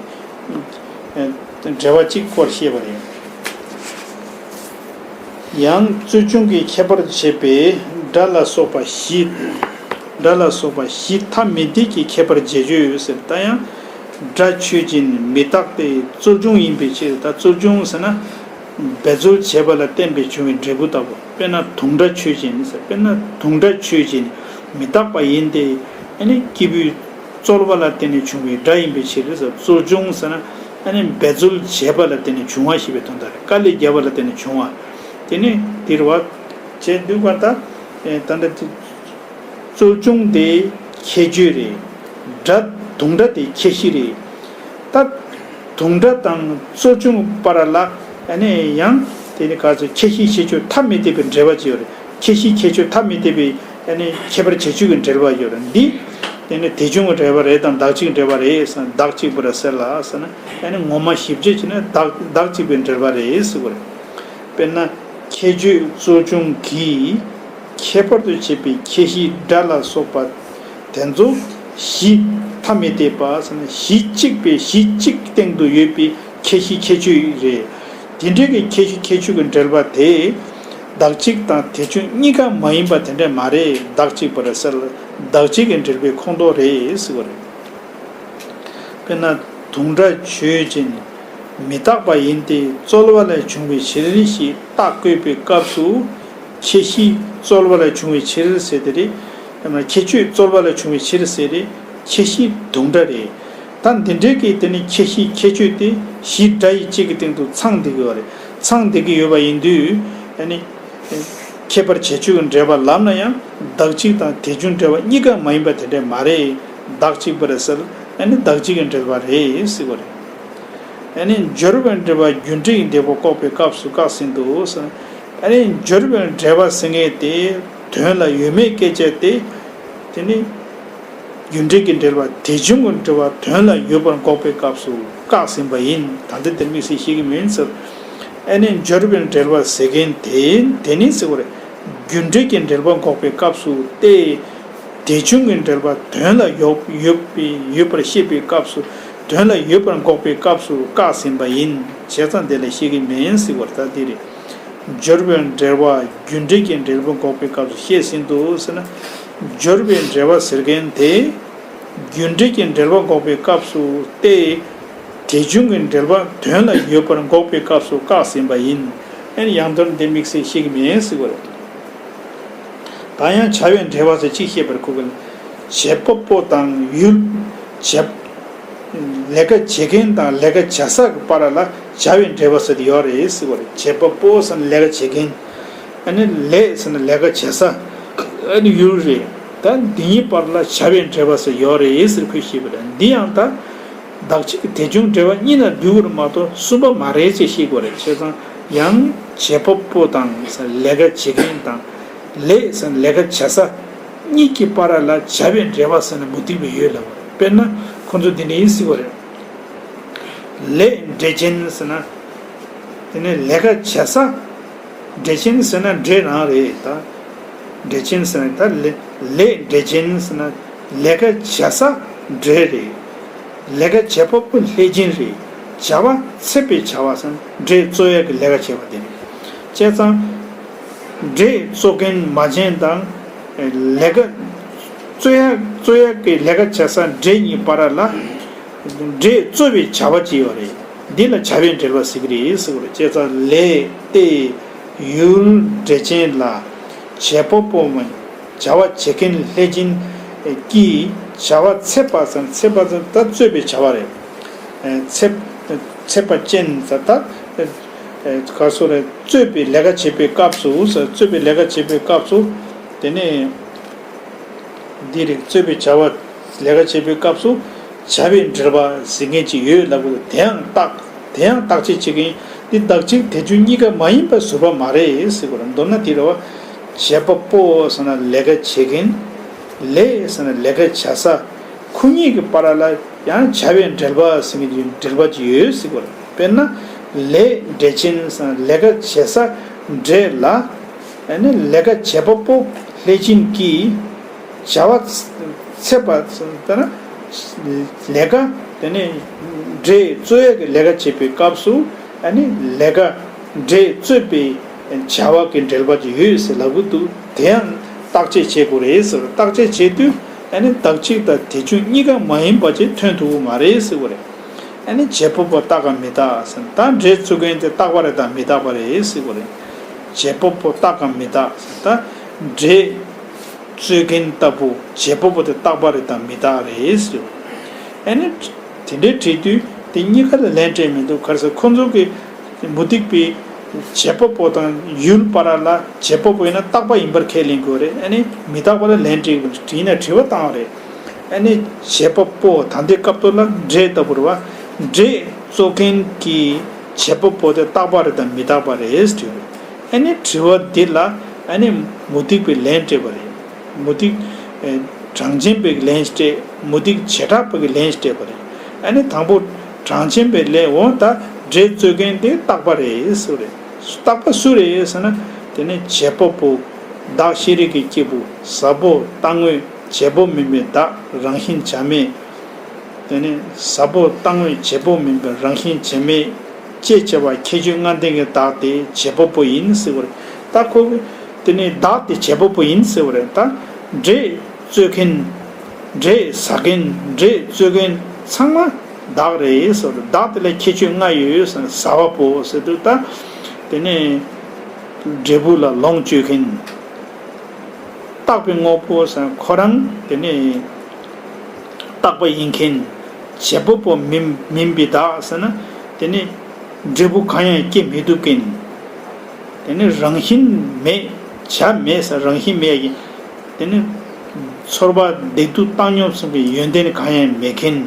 འགྲེལ་པ་གཅིག་སྐོར་བཤད་པ་རེད། ཡང་རྩོལ་བྱུང་གི་ཁྱད་པར་བྱེད་པའི་སྒྲ་ལ་སོགས་པ་བཞི། སྒྲ་ལ་སོགས་པ་བཞི་ཐ་མི་དད་ཀྱི་ཁྱད་པར་འབྱེད་ཆོས་ཡོད་ཟེར། ད་ཡང་སྒྲ་ཆོས་ཅན། མི་རྟག་སྟེ་རྩོལ་བྱུང་ཡིན་པའི་ཕྱིར། ད་རྩོལ་བྱུང་ཟེར་ན། འབད་རྩོལ་བྱས་པ་ལ་བརྟེན་པའི་བྱུང་བའི་འབྲས་བུ་ལྟ་བུ། དཔེར་ན་དུང་སྒྲ་ཆོས་ཅན་ཟེར། དཔེར་ན་དུང་སྒྲ་ཆོས་ཅན། མི་རྟག་པ་ཡིན་ཏེ། ཨ་ནི་སྐྱེས་བུའི་རྩོལ་བ་ལ་བརྟེན་ནས་བྱུང་བའི་སྒྲ་ཡིན་པའི་ཕྱིར་ཟེར། རྩོལ་བྱུང་ཟེར་ན། ཨ་ནི་འབད་རྩོལ་བྱས་པ་ལ་བརྟེན་ནས་བྱུང་བ་ཞེས་པའི་དོན་དག་རེད། དཀའ་ལས་བརྒྱབ་པ་ལ་བརྟེན་ནས་བྱུང་བ། དེ་ནི་འདིར་བ་བྱས་འདུག་པ། ད་ད་ལྟ་དེ་རྩོལ་བྱུང་དེ་ཁྱད་ཆོས་རེད། སྒྲ་དུང་སྒྲ་དེ་ཁྱད་གཞི་རེད། ད་དུང་སྒྲ་དང་རྩོལ་བྱུང་བར་ལ་ཨ་ནི་ཡང་དེ་ནི་ག་ཚོད་ཁྱད་གཞི་ཁྱད་ཆོས་ཐ་མི་དད་པའི་འབྲེལ་བ་ཅིག་ཡོད་རེད། ཁྱད་གཞི་ཁྱད་ཆོས་ཐ་མི་དད་པའི་ཨ་ནི་ཁྱད་པར་བྱེད་ཆོས་ཀྱི་འབྲེལ་བ་ཡོད་རེད། འདི་དེ་ནི་དེ་བྱུང་གི་འབྲེལ་བ་རེད་དམ་བདག་གཅིག་འབྲེལ་བ་རེད་ཟེར་ན། བདག་གཅིག་པ་རེད་ཟེར་ལ་ཟེར་ན། ཨ་ནི་ངོ་མ་ཞིབ་དཔྱད་བྱས་ན་བདག་བདག་གཅིག་པའི་འབྲེལ་བ་རེད་ཟེར་དགོས་རེད། དཔེར་ན་ཁྱད་ཆོས་རྩོལ་བྱུང་གི་ཁྱད་པར་དུ་བྱེད་པའི་ཁྱད་གཞི་སྒྲ་ལ་སོགས་པ་དེ་ཚོ་གཞི་ཐ་མི་དད་པ་ཟེར་ན། གཞི་གཅིག་པའི་གཞི་གཅིག་སྟེང་དུ་ཡོད་པའི་ཁྱད་གཞི་ཁྱད་ཆོས་རེད། དེ་འདྲའི་གི་ཁྱད་གཞི་ཁྱད་ཆོས་ཀྱི་འབྲེལ་བ་དེ་བདག་གཅིག་དང་དེ་བྱུང་གཉིས་ཀ་མ་ཡིན་པ་དེ་འདྲ་མ་རེད། བདག་གཅིག་པ་རེད་ཟེར་ལ་བདག་གཅིག་གི་འབྲེལ་བའི་ཁོངས་གཏོགས་རེད་ཟེར་བ་རེད། དཔེར་ན་དུང་སྒྲ་ཆོས་ཅན། མི་རྟག་པ་ཡིན་ཏེ་རྩོལ་བ་ལས་བྱུང་བའི་ཕྱིར་ཞེས་རྟགས་བཀོད་པའི་སྐབས་སུ། ཁྱད་གཞི་རྩོལ་བ་ལས་བྱུང་བའི་ཕྱིར་ཟེར་དེ་རེད། ཁྱད་ཆོས་རྩོལ་བ་ལས་བྱུང་བའི་ཕྱིར་ཟེར་རེད། ཁྱད་གཞི་དུམ་གྲ་རེད། ད་འདི་འདྲའི་གི་དེ་ནི་ཁྱད་གཞི་ཁྱད་ཆོས་དེ་གཞི་འདྲ་ཡི་གཅིག་གི་སྟེང་དུ་ཚང་བསྡད་ཀྱི་ཡོད་རེད། ཚང་བསྡད་ཀྱི་ཡོད་པ་ཡིན་དུས་ཨ་ནི། ཁྱད་པར་བྱེད་ཆོས་ཀྱི་འབྲེལ་པ་ལབ་ན་ཡང་བདག་གཅིག་དང་དེ་བྱུང་འབྲེལ་བ་གཉིས་ཀ་མ་ཡིན་པ་དེ་འདྲ་མ་རེད། བདག་གཅིག་པ་རེད་ཟེར། ཨ་ནི་བདག་གཅིག་གི་འབྲེལ་པ་རེད་ཟེར་བ་རེད། ཨ་ནི་སྦྱོར་བའི་འབྲེལ་པ་རྒྱུ་འབྲས་ཀྱི་འབྲེལ་པ་འགོག་པའི་སྐབས་སུ་བཀག་ཟིན་ཏོ་ཟེར། ཨ་ནི་སྦྱོར་བའི་འབྲེལ་པ་ཟེར་མཁན་དེ་དོན་ལ་ཡོད་མེད་སྐད་ཆ་དེ། དེ་ནི། རྒྱུ་འབྲས་ཀྱི་འབྲེལ་པ་དེ་བྱུང་གི་འབྲེལ་པ་དོན་ལ་ཡོད་པར་འགོག་པའི་སྐབས་སུ་བཀག་ཟིན་པ་ཡིན། ད་ལྟ་དེར་དམིགས་བསལ་བཤད་ཀྱི་མིན་ཟེར། ཨ་ནི་སྦྱོར་བའི་འབྲེལ་པ་ཟེར་མཁན་དེ་དེ་ནི་ཟེར་བ་རེད། རྒྱུ་འབྲས་ཀྱི་འབྲེལ་པ་འགོག་པའི་སྐབས་སུ་སྟེ། དེ་བྱུང་གི་འབྲེལ་པ་དོན་ལ་ཡོད་ཡོད་པའི་ཡོད་པར་བཤད་པའི་སྐབས་སུ་དོན་ལ་ཡོད་པར་འགོག་པའི་སྐབས་སུ་བཀག་ཟིན་པ་ཡིན། བྱས་ཙང་དེ་ལ་བཤད་ཀྱི་མིན་ཟེར་བ་རེད། ད་འདི་རེད། སྦྱོར་བའི་འབྲེལ་བ་རྒྱུ་འབྲས་ཀྱི་འབྲེལ་པ་འགོག་པའི་སྐབས་སུ་བཤད་ཟིན་ཏོ་ཟེར་ན། སྦྱོར་བའི་འབྲེལ་བ་ཟེར་མཁན་དེ། རྒྱུ་འབྲས་ཀྱི་འབྲེལ་པ་འགོག་པའི་སྐབས་སུ་སྟེ། དེ་བྱུང་གི་འབྲེལ་པ་དོན་ལ་ཡོད་པར་འགོག་པའི་སྐབས་སུ་བཀག་ཟིན་པ་ཡིན། ཨེ་ནི་ཡང་དོན་འདི་དམིགས་བསལ་བཤད་ཀྱི་མིན་ཟེར་བ་རེད། ད་ཡང་བྱ་བའི་འབྲེལ་བ་ཟེར་གཅིག་བཤད་པར་གོ་གི་ལ། བྱེད་པ་པོ་དང་ཡུལ། བྱེད། ལས་ཀ་བྱེད་མཁན་དང་ལས་ཀ་བྱ་ས་གི་བར་ལ་བྱ་བའི་འབྲེལ་བ་ཟེར་དེ་ཡོད་རེད་ཟེར་བ་རེད། བྱེད་པ་པོ་ཟེར་ན་ལས་ཀ་བྱེད་མཁན། ཨ་ནི་ལས་ཟེར་ན་ལས་ཀ་བྱེད་ས། ཨ་ནི་ཡུལ་རེད། ད་འདི་གཉིས་བར་ལ་བྱ་བའི་འབྲེལ་བ་ཟེར་ཡོད་རེད་ཟེར་ཁོས་བཤད་པ་རེད། འདི་ཡང་ད། བདག་གཅིག་གི་དེ་བྱུང་འབྲེལ་བ་གཉིས་ན་འདུས་པ་རེད་མ་གཏོགས་གསུམ་པ་མ་རེད་ཅེས་བཤད་དགོས་རེད། བྱས་ཙང་ཡང་བྱེད་པ་པོ་དང་ཟེར་ལས་ཀ་བྱེད་མཁན་དང་། ལས་ཟེར་ལས་ཀ་བྱེད་ས། གཉིས་ཀྱི་བར་ལ་བྱ་བའི་འབྲེལ་བ་ཟེར་ནས་མུ་སྟེགས་པའི་ཡོད་ལབ་པ་རེད། དཔེར་ན་ཁོང་ཚོ་འདི་འདྲ་ཡིན་ཟེར་བ་རེད། ལས་འབྲས་ཅན་ཟེར་ན། དེ་ནས་ལས་ཀ་བྱེད་ས། འབྲས་ཅན་ཟེར་ན་འབྲས་རང་རེད་ད། འབྲས་ཅན་ཟེར་ན་ད་ལས་ལས་འབྲས་ཅན་ཟེར་ན་ལས་ཀ་བྱེད་ས་འབྲས་རེད། ལས་ཀ་བྱེད་པ་པོ་ལྷས་སྦྱིན་རེད། བྱ་བ་འཚེད་པའི་བྱ་བ་ཟེར་ན་འབྲས་རྩོད་ཡག་གི་ལས་ཀ་བྱེད་པ་དེ་རེད། བྱས་ཙང་། འབྲས་རྩོད་མཁན་མ་བྱན་དང་། ལས་ཀ་རྩོད་ཡག་རྩོད་ཡག་གི་ལས་ཀ་བྱེད་ས་འབྲས་གཉིས་བར་ལ། འབྲས་རྩོད་པའི་བྱ་བ་ཅིག་ཡོད་རེད། འདི་ལ་བྱ་བའི་འབྲེལ་བ་ཟེར་གྱི་རེད་ཟེར་བ་རེད། བྱས་ཙང་ལས་ཏེ། ཡུལ་འབྲས་ཅན་ལ། བྱེད་པ་པོ་མ། བྱ་བ་བྱེད་མཁན་ལྷས་སྦྱིན་གྱིས་བྱ་བ་འཚེད་པ་ཙམ་འཚེད་པ་ཙམ་ད་རྩོད་པའི་བྱ་བ་རེད། འཚེད། འཚེད་པ་ཅན་ད་ད། ག་སོ་རེད། རྩོད་པའི་ལས་ཀ་བྱེད་པའི་སྐབས་སུ་རྩོད་པའི་ལས་ཀ་བྱེད་པའི་སྐབས་སུ། དེ་ནས། འདི་རིགས་རྩོད་པའི་བྱ་བ་ལས་ཀ་བྱེད་པའི་སྐབས་སུ་བྱ་བའི་འབྲེལ་པ་ཟེར་མཁན་ཅིག་ཡོད་ལབ་དགོས། དེ་ཡང་བརྟག་དེ་ཡང་བརྟག་དཔྱད་བྱེད་མཁན་འདི་བདག་གཅིག་དེ་བྱུང་གཉིས་ཀ་མ་ཡིན་པ་ཟུར་པ་མ་རེད་ཟེར་དགོས་རེད། མདོར་ན་དེ་རེད་བ། བྱེད་པ་པོ་ཟེར་ན་ལས་ཀ་བྱེད་མཁན། ལས་ཟེར་ན་ལས་ཀ་བྱ་ས། ཁོ་གཉིས་ཀྱི་བར་ལ་ཡང་བྱ་བའི་འབྲེལ་པ་ཟེར་མཁན་གྱི་འབྲེལ་པ་ཅིག་ཡོད་ཟེར་དགོས་རེད། དཔེར་ན་ལས་འབྲས་ཅན་ཟེར་ན་ལས་ཀ་བྱེད་ས་འབྲས་ལ། ཨ་ནི་ལས་ཀ་བྱེད་པ་པོ་ལྷས་སྦྱིན་གྱིས་བྱ་བ་འཚེད་པ་ལྟར་ན་ལས་ཀ་དེ་ནི་འབྲས་རྩོད་ཡག་གི་ལས་ཀ་བྱེད་པའི་སྐབས་སུ་ཨ་ནི་ལས་ཀ་འབྲས་རྩོད་པའི་བྱ་བ་གི་འབྲེལ་པ་ཅིག་ཡོད་ཟེར་ལབ་ཀྱི་འདུག་དེ་ཡང་བརྟག་དཔྱད་བྱེད་དགོས་རེད་ཟེར། བརྟག་དཔྱད་བྱེད་དུས་ཨ་ནི་བདག་གཅིག་དང་དེ་བྱུང་གཉིས་ཀ་མ་ཡིན་པ་ཅིག་ཐོན་ཐུབ་ཀྱི་མ་རེད་ཟེར་བ་རེད། ཨ་ནི་བྱེད་པ་པོ་རྟག་གམ་མི་རྟག་ཟེར། ད་འབྲས་རྩོད་མཁན་དེ་རྟག་པ་རེད་དམ་མི་རྟག་པ་རེད་ཟེར་དགོས་རེད། བྱེད་པ་པོ་རྟག་གམ་མི་རྟག་ཟེར། ད་འབྲས་རྩོད་མཁན་ལྟ་བུ་བྱེད་པ་པོ་དེ་རྟག་པ་རེད་དམ་མི་རྟག་རེད་ཟེར། ཨ་ནི་དེ་འདྲའི་དྲིས་དུས་དེ་གཉིས་ཀ་ལ་ལན་སྤྲད་མི་འདུག་ག་རེ་ཟེར་ཁོ་ཚོ་གི་མུ་སྟེགས་པའི་བྱེད་པ་པོ་དང་ཡུལ་བར་ལ་བྱེད་པ་པོ་ཡིན་ན་རྟག་པ་ཡིན་པར་ཁས་ལེན་དགོས་རེད། ཨ་ནི་མི་རྟག་པ་ལ་ལན་སྤྲད་དགོས་རེད། དྲིས་ན་དྲི་བ་བཏང་བ་རེད། ཨ་ནི་བྱེད་པ་པོ་ད་ལྟའི་སྐབས་ཐོག་ལ་འབྲས་ལྟ་བུ་རེད་བ། འབྲས་རྩོད་མཁན་གྱི་བྱེད་པ་པོ་དེ་རྟག་པ་རེད་དམ་མི་རྟག་པ་རེད་དྲིས་པ་རེད། ཨ་ནི་དྲི་བ་འདི་ལ་ཨ་ནི་མུ་སྟེགས་པས་ལན་སྤྲད་པ་རེད། མུ་སྟེགས་ཨེ་གྲངས་ཅན་པས་ལན་སྤྲད། མུ་སྟེགས་བྱེ་བྲག་པ་གིས་ལན་སྤྲད་པ་རེད། ཨ་ནི་དང་པོ་གྲངས་ཅན་པས་ལན་འོ་ད་འབྲས་རྩོད་མཁན་དེ་རྟག་པ་རེད་ཟེར་བ་རེད། རྟག་པ་སུ་རེད་ཟེར་ན་དེ་ནི་བྱེད་པ་པོ། བདག་ཤེས་རིག་གི་སྐྱེས་བུ། ཟ་བོ་རྟག་དངོས་བྱེད་པོ་མིན་པའི་བདག་རང་བཞིན་བྱ་མེད། དེ་ནི་ཟ་བོ་རྟག་དངོས་བྱེད་པོ་མིན་པའི་རང་བཞིན་བྱ་མེད་ཅེས་བྱ་བ་ཁྱད་ཆོས་ལྔ་ལྡན་གྱི་བདག་དེ་བྱེད་པ་པོ་ཡིན་ཟེར་བ་རེད། ད་ཁོ་དེ་ནི་བདག་དེ་བྱེད་པ་པོ་ཡིན་ཟེར་བ་རེད། ད་འབྲས་རྩོད་མཁན། འབྲས་ཟ་མཁན། འབྲས་རྩོད་མཁན་ཚང་མ་བདག་རེད་ཟེར་བ་རེད། བདག་དེ་ལ་ཁྱད་ཆོས་ལྔ་ཡོད་ཟེར་ན་ཟ་བ་པོ་ཟེར་དུས་ད་དེ་ནི། འབྲས་བུ་ལ་ལོངས་སྤྱོད་མཁན། རྟག་པའི་དངོས་པོ་ཟེར་ཁོ་རང་དེ་ནི་རྟག་པ་ཡིན་མཁན། བྱེད་པ་པོ་མིན་མིན་པའི་བདག་ཟེར་ན། དེ་ནི་འབྲས་བུ་གང་ཡང་སྐྱེ་མི་ཐུབ་མཁན། དེ་ནི་རང་བཞིན་མེད། བྱ་མེད་ཟེར་རང་བཞིན་མེད་ཀྱི། དེ་ནི་ཚོར་བ་བདེ་སྡུག་བཏང་སྙོམས་གསུམ་གྱི་ཡོན་ཏན་གང་ཡང་མེད་མཁན།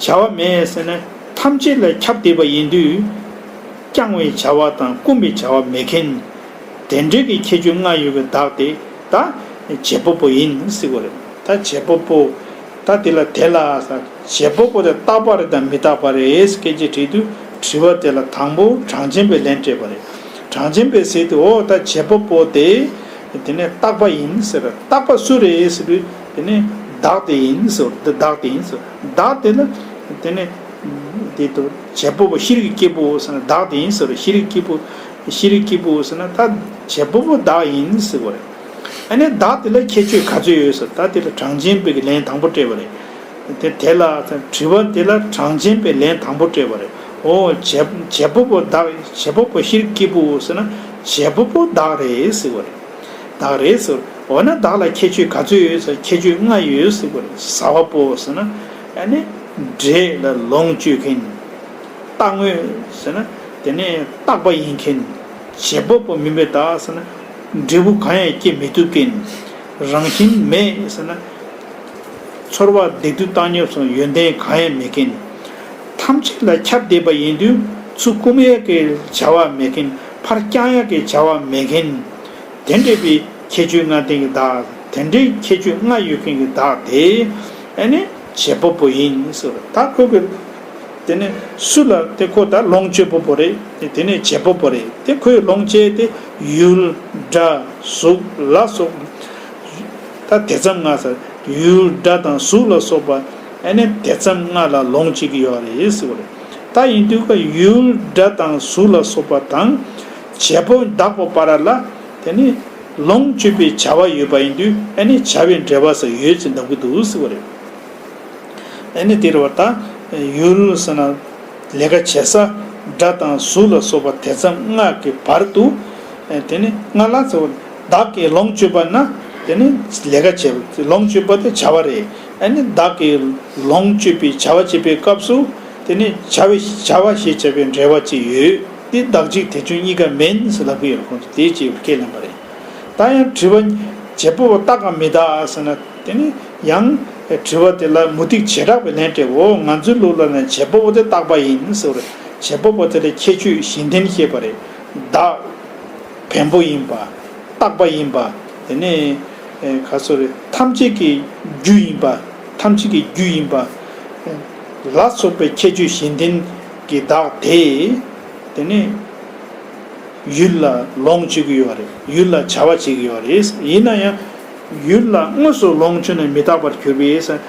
བྱ་བ་མེད་ཟེར་ན་ཐམས་ཅད་ལ་ཁྱབ་བསྡད་པ་ཡིན་དུས། བསྐྱང་བའི་བྱ་བ་དང་བསྐུམ་པའི་བྱ་བ་མེད་མཁན། དེ་འདྲའི་གི་ཁྱད་ཆོས་ལྔ་ཡོད་པའི་བདག་དེ་ད་བྱེད་པ་པོ་ཡིན་ཟེར་གོ་རེད། ད་བྱེད་པ་པོ། ད་དེ་ལ་དེ་ལ་ཟེར་བྱེད་པ་པོ་དེ་རྟག་པ་རེད་དམ་མི་རྟག་པ་རེད་སྐད་ཆ་དྲིས་དུས། དྲི་བ་དེ་ལ་དང་པོ་གྲངས་ཅན་པའི་ལན་སྤྲད་པ་རེད། གྲངས་ཅན་པས་ཟེར་དུས། འོ་ད་བྱེད་པ་པོ་དེ་དེ་ནས་རྟག་པ་ཡིན་ཟེར། རྟག་པ་སུ་རེད་ཟེར་དུས། དེ་ནས་བདག་དེ་ཡིན་ཟེར། འདི་བདག་དེ་ཡིན་ཟེར། བདག་དེ་ལ་དེ་ནས་དེ་དུ་བྱེད་པ་པོ་ཤེས་རིག་སྐྱེས་བུ་ཟེར་ན་བདག་དེ་ཡིན་ཟེར། ཤེས་རིག་སྐྱེས་བུ། ཤེས་རིག་སྐྱེས་བུ་ཟེར་ན་ད་བྱེད་པ་པོ་བདག་ཡིན་ཟེར་བ་རེད། ཨ་ནི་བདག་དེ་ལ་ཁྱད་ཆོས་ག་ཚོད་ཡོད་ཟེར། ད་དེ་ལ་གྲངས་ཅན་པའི་གི་ལན་དང་པོ་སྤྲད་པ་རེད། དེ་དེ་ལ་དྲི་བ་དེ་ལ་གྲངས་ཅན་པའི་ལན་དང་པོ་སྤྲད་པ་རེད། འོ་བྱེད་བྱེད་པ་པོ་བདག་བྱེད་པ་པོ་ཤེས་རིག་སྐྱེས་བུ་ཟེར་ན་བྱེད་པ་པོ་བདག་རེད་ཟེར་བ་རེད། བདག་རེད་ཟེར། འོ་ན་བདག་ལ་ཁྱད་ཆོས་ག་ཚོད་ཡོད་ཟེར། ཁྱད་ཆོས་ལྔ་ཡོད་ཟེར་བ་རེད། ཟ་བ་པོ་ཟེར་ན་ཨ་ནི་འབྲས་ལ་ལོངས་སྤྱོད་མཁན། རྟག་དངོས་ཟེར་ན་དེ་ནས་རྟག་པ་ཡིན་མཁན། བྱེད་པ་པོ་མིན་པའི་བདག་ཟེར་ན་འབྲས་བུ་གང་ཡང་སྐྱེ་མི་ཐུབ་མཁན། རང་བཞིན་མེད་ཟེར་ན་ཚོར་བ་བདེ་སྡུག་བཏང་སྙོམས་སོགས་ཡོན་ཏན་གང་ཡང་མེད་མཁན། ཐམས་ཅད་ལ་ཁྱབ་བསྡད་པ་ཡིན་དུས་ཚུར་བསྐུམ་ཡག་གི་བྱ་བ་མེད་མཁན། ཕར་བསྐྱང་ཡག་གི་བྱ་བ་མེད་མཁན། དེ་འདྲ་བའི་ཁྱད་ཆོས་ལྔ་ལྡན་གྱི་བདག་དེ་འདྲའི་ཁྱད་ཆོས་ལྔ་ཡོད་མཁན་གྱི་བདག་དེ་ཨ་ནི་བྱེད་པ་པོ་ཡིན་ཟེར། ད་ཁོ་གི་དེ་ནས་སུ་ལ་དེ་ཁོ་ད་ལོངས་སྤྱོད་པ་པོ་རེད། དེ་ནས་བྱེད་པ་པོ་རེད། དེ་ཁོས་ལོངས་སྤྱད་དེ་ཡུལ་སྒྲ་གཟུགས་ལ་སོགས། ད་དེ་ཙམ་ལྔ་ཟེར། ཡུལ་སྒྲ་དང་གཟུགས་ལ་སོགས་པ་ཨ་ནི་དེ་ཙམ་ལྔ་ལ་ལོངས་སྤྱོད་ཀྱི་ཡོད་རེད་ཟེར་བ་རེད། ད་ཡིན་དུས་ཀ་ཡུལ་སྒྲ་དང་གཟུགས་ལ་སོགས་པ་དང་བྱེད་པ་བདག་པོ་བར་ལ་དེ་ནི་ལོངས་སྤྱོད་པའི་བྱ་བ་ཡོད་པ་ཡིན་དུས་ཨ་ནི་བྱ་བའི་འབྲེལ་བ་ཟེར་ཡོད་ཅེས་འདོགས་ཀྱི་འདུག་ཟེར་བ་རེད། ཨ་ནི་དེ་རེད་བ། ད་ཡུལ་ཟེར་ན་ལས་ཀ་བྱེད་ས་སྒྲ་དང་གཟུགས་ལ་སོགས་པ་དེ་ཙམ་ལྔ་གི་བར་དུ་དེ་ནི་ལྔ་ལ་ཟེར་བ། བདག་གིས་ལོངས་སྤྱོད་པ་ན་དེ་ནི་ལས་ཀ་བྱེད་པ། ལོངས་སྤྱོད་པ་དེ་བྱ་བ་རེད། ཨ་ནི་བདག་གིས་ལོངས་སྤྱོད་པའི་བྱ་བ་བྱེད་པའི་སྐབས་སུ་དེ་ནི་བྱ་བའི་བྱ་བ་ཞེས་བྱ་བའི་འབྲེལ་བ་ཅིག་ཡོད། དེ་བདག་གཅིག་དེ་བྱུང་གཉིས་ཀ་མིན་ཟེར་ལབ་ཀྱི་ཡོད། ཁོང་ཚོ་དེ་ཅིག་ཁས་ལེན་པ་རེད། ད་ཡང་དྲི་བ། བྱེད་པ་པོ་རྟག་གམ་མི་རྟག་ཟེར་ན། དེ་ནི་ཡང་དྲི་བ་དེ་ལ་མུ་སྟེགས་བྱེ་བྲག་པའི་ལན་སྤྲད། འོ་ང་ཚོའི་ལུགས་ལ་ནི་བྱེད་པ་པོ་དེ་རྟག་པ་ཡིན་ཟེར་བ་རེད། བྱེད་པ་པོ་དེ་ལ་ཁྱད་ཆོས་གཞན་ལྡན་བཤད་པ་རེད། བདག་བེམ་པོ་ཡིན་པ། རྟག་པ་ཡིན་པ། དེ་ནས་ག་སོ་རེད། ཐམས་ཅད་ཀྱི་རྒྱུ་ཡིན་པ། ཐམས་ཅད་ཀྱི་རྒྱུ་ཡིན་པ་ལ་སོགས་པའི་ཁྱད་ཆོས་གཞན་ལྡན་གྱི་བདག་དེ། དེ་ནི་ཡུལ་ལ་ལོངས་སྤྱོད་ཀྱི་ཡོད་རེད། ཡུལ་ལ་བྱ་བ་བྱེད་ཀྱི་ཡོད་རེད། ཡིན་ན་ཡང་ཡུལ་ལ་དངོས་སུ་ལོངས་སྤྱོད་ན་མི་རྟག་པར་གྱུར་པས།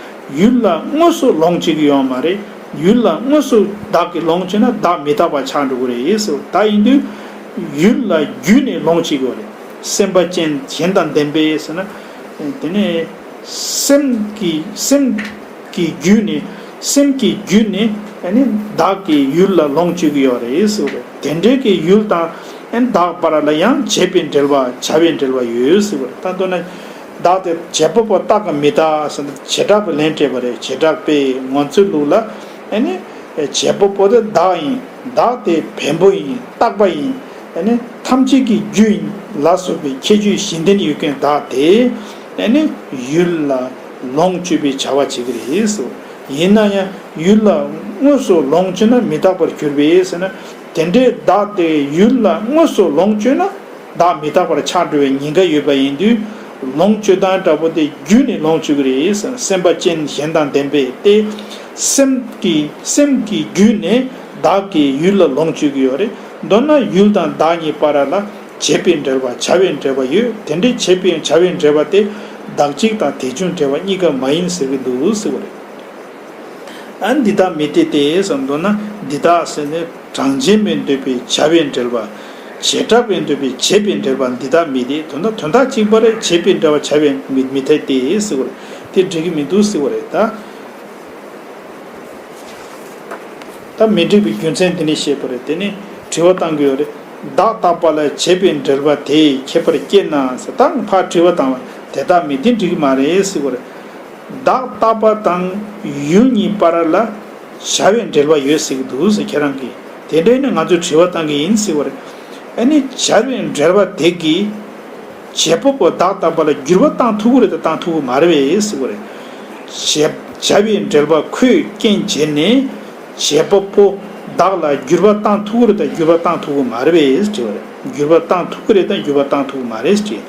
ཡུལ་ལ་དངོས་སུ་ལོངས་སྤྱོད་ཀྱི་ཡོད་མ་རེད། ཡུལ་ལ་དངོས་སུ་བདག་གིས་ལོངས་སྤྱོད་ན་བདག་མི་རྟག་པ་ཆགས་འགྲོ་གི་རེད། ད་ཡིན་དུས་ཡུལ་ལ་བརྒྱུད་ནས་ལོངས་སྤྱོད་ཀྱི་ཡོད་རེད། སེམས་པ་ཅན་གཞན་དང་ལྡན་པས་ཟེར་ན། དེ་ནས་སེམས་ཀྱི་སེམས་ཀྱི་བརྒྱུད་ནས། སེམས་ཀྱི་བརྒྱུད་ནས་ཨ་ནི་བདག་གི་ཡུལ་ལ་ལོངས་སྤྱོད་ཀྱི་ཡོད་རེད་ཟེར་བ་རེད། དེ་འདྲའི་གི་ཡུལ་དང་ཨ་ནི་བདག་བར་ལ་ཡང་བྱེད་པའི་འབྲེལ་བ་བྱ་བའི་འབྲེལ་བ་ཡོད་ཟེར་བ་རེད། ད་མདོར་ན་བདག་དེ་བྱེད་པ་པོ་རྟག་གམ་མི་རྟག་ཟེར་ན་བྱེ་བྲག་པའི་ལན་སྤྲད་པ་རེད། བྱེ་བྲག་པས་ང་ཚོའི་ལུགས་ལ་ཨ་ནི་བྱེད་པ་པོ་དེ་བདག་ཡིན། བདག་དེ་བེམ་པོ་ཡིན། རྟག་པ་ཡིན། ཨ་ནི་ཐམས་ཅད་ཀྱི་རྒྱུ་ཡིན་ལ་སོགས་པའི་ཁྱད་ཆོས་གཞན་ལྡན་ཡོད་མཁན་བདག་དེ་ཨ་ནི་ཡུལ་ལ་ལོངས་སྤྱོད་པའི་བྱ་བ་བྱེད་ཀྱི་རེད་ཟེར། ཡིན་ན་ཡང་ཡུལ་ལ་དངོས་སུ་ལོངས་སྤྱོད་ན་མི་རྟག་པར་གྱུར་པས་ཟེར་ན། དེ་འདྲའི་བདག་དེ་ཡུལ་ལ་དངོས་སུ་ལོངས་སྤྱོད་ན་བདག་མི་རྟག་པར་ཆགས་འགྲོ་བའི་ཉེན་ཁ་ཡོད་པ་ཡིན་དུས། ལོངས་སྤྱོད་སྟངས་འདྲ་པོ་དེ་བརྒྱུད་ནས་ལོངས་སྤྱོད་ཀྱི་རེད་ཟེར། སེམས་པ་ཅན་གཞན་དང་ལྡན་པས་ཏེ། སེམས་ཀྱི་སེམས་ཀྱི་བརྒྱུད་ནས་བདག་གི་ཡུལ་ལ་ལོངས་སྤྱོད་ཀྱི་ཡོད་རེད། མདོར་ན་ཡུལ་དང་བདག་གཉིས་བར་ལ་བྱེད་པའི་འབྲེལ་བ་བྱ་བའི་འབྲེལ་བ་ཡོད། དེ་འདྲའི་བྱེད་པའི་བྱ་བའི་འབྲེལ་བ་དེ་བདག་གཅིག་དང་དེ་བྱུང་འབྲེལ་བ་གཉིས་ཀ་མ་ཡིན་ཟེར་གྱི་འདུག་ཟེར་བ་རེད། ཨ་འདི་དག་མི་འཐད་དེ་ཟེར། མདོར་ན་འདི་དག་ཟེར་ནས་གྲངས་ཅན་པས་འདོད་པའི་བྱ་བའི་འབྲེལ་བ། བྱེ་བྲག་པས་འདོད་པའི་བྱེད་པའི་འབྲེལ་བ་འདི་དག་མི་འཐད། དོན་དག་དོན་དག་གཅིག་པ་རེད། བྱེད་པའི་འབྲེལ་བ་བྱ་བའི་མི་མི་འཐད་དེ་ཟེར་བ་རེད། དེ་འགྲིག་གི་མི་འདུག་ཟེར་བ་རེད་ད། ད་མི་འགྲིག་པའི་རྒྱུ་མཚན་འདི་ནས་བཤད་པ་རེད། དེ་ནས་དྲི་བ་བཏང་གི་ཡོད་རེད། བདག་རྟག་པ་ལ་བྱས་པའི་འབྲེལ་པ་དེས་ཁྱད་པར་སྐྱེས་ན་ཟེར། ད་ཕར་དྲི་བ་བཏང་བ་དེ་དག་མི་དེ་འགྲིག་གི་མ་རེད་ཟེར་བ་རེད། བདག་རྟག་པ་དང་ཡུལ་གཉིས་བར་ལ་བྱ་བའི་འབྲེལ་བ་ཡོད་ཟེར་གྱི་འདུག་ཟེར། ཁྱེད་རང་གིས་དེ་འདྲ་ཡིན་ན་ང་ཚོས་དྲི་བ་བཏང་གི་ཡིན་ཟེར་བ་རེད། ཨ་ནི་བྱ་བའི་འབྲེལ་བ་དེ་གིས་བྱེད་པ་པོ་བདག་རྟག་པ་ལ་འགྱུར་བ་བཏང་ཐུབ་ཀྱི་རེད་དང་བཏང་ཐུབ་ཀྱི་མ་རེད་པས་ཟེར་བ་རེད། བྱེད་བྱ་བའི་འབྲེལ་བ་ཁོས་རྐྱེན་བྱས་ནས་བྱེད་པ་པོ་བདག་ལ་འགྱུར་བ་བཏང་ཐུབ་ཀྱི་རེད་དང་འགྱུར་བ་བཏང་ཐུབ་ཀྱི་མ་རེད་པས་དྲི་བ་རེད། འགྱུར་བ་བཏང་ཐུབ་ཀྱི་རེད་དང་འགྱུར་བ་བཏང་ཐུབ་ཀྱི་མ་རེད་དྲི།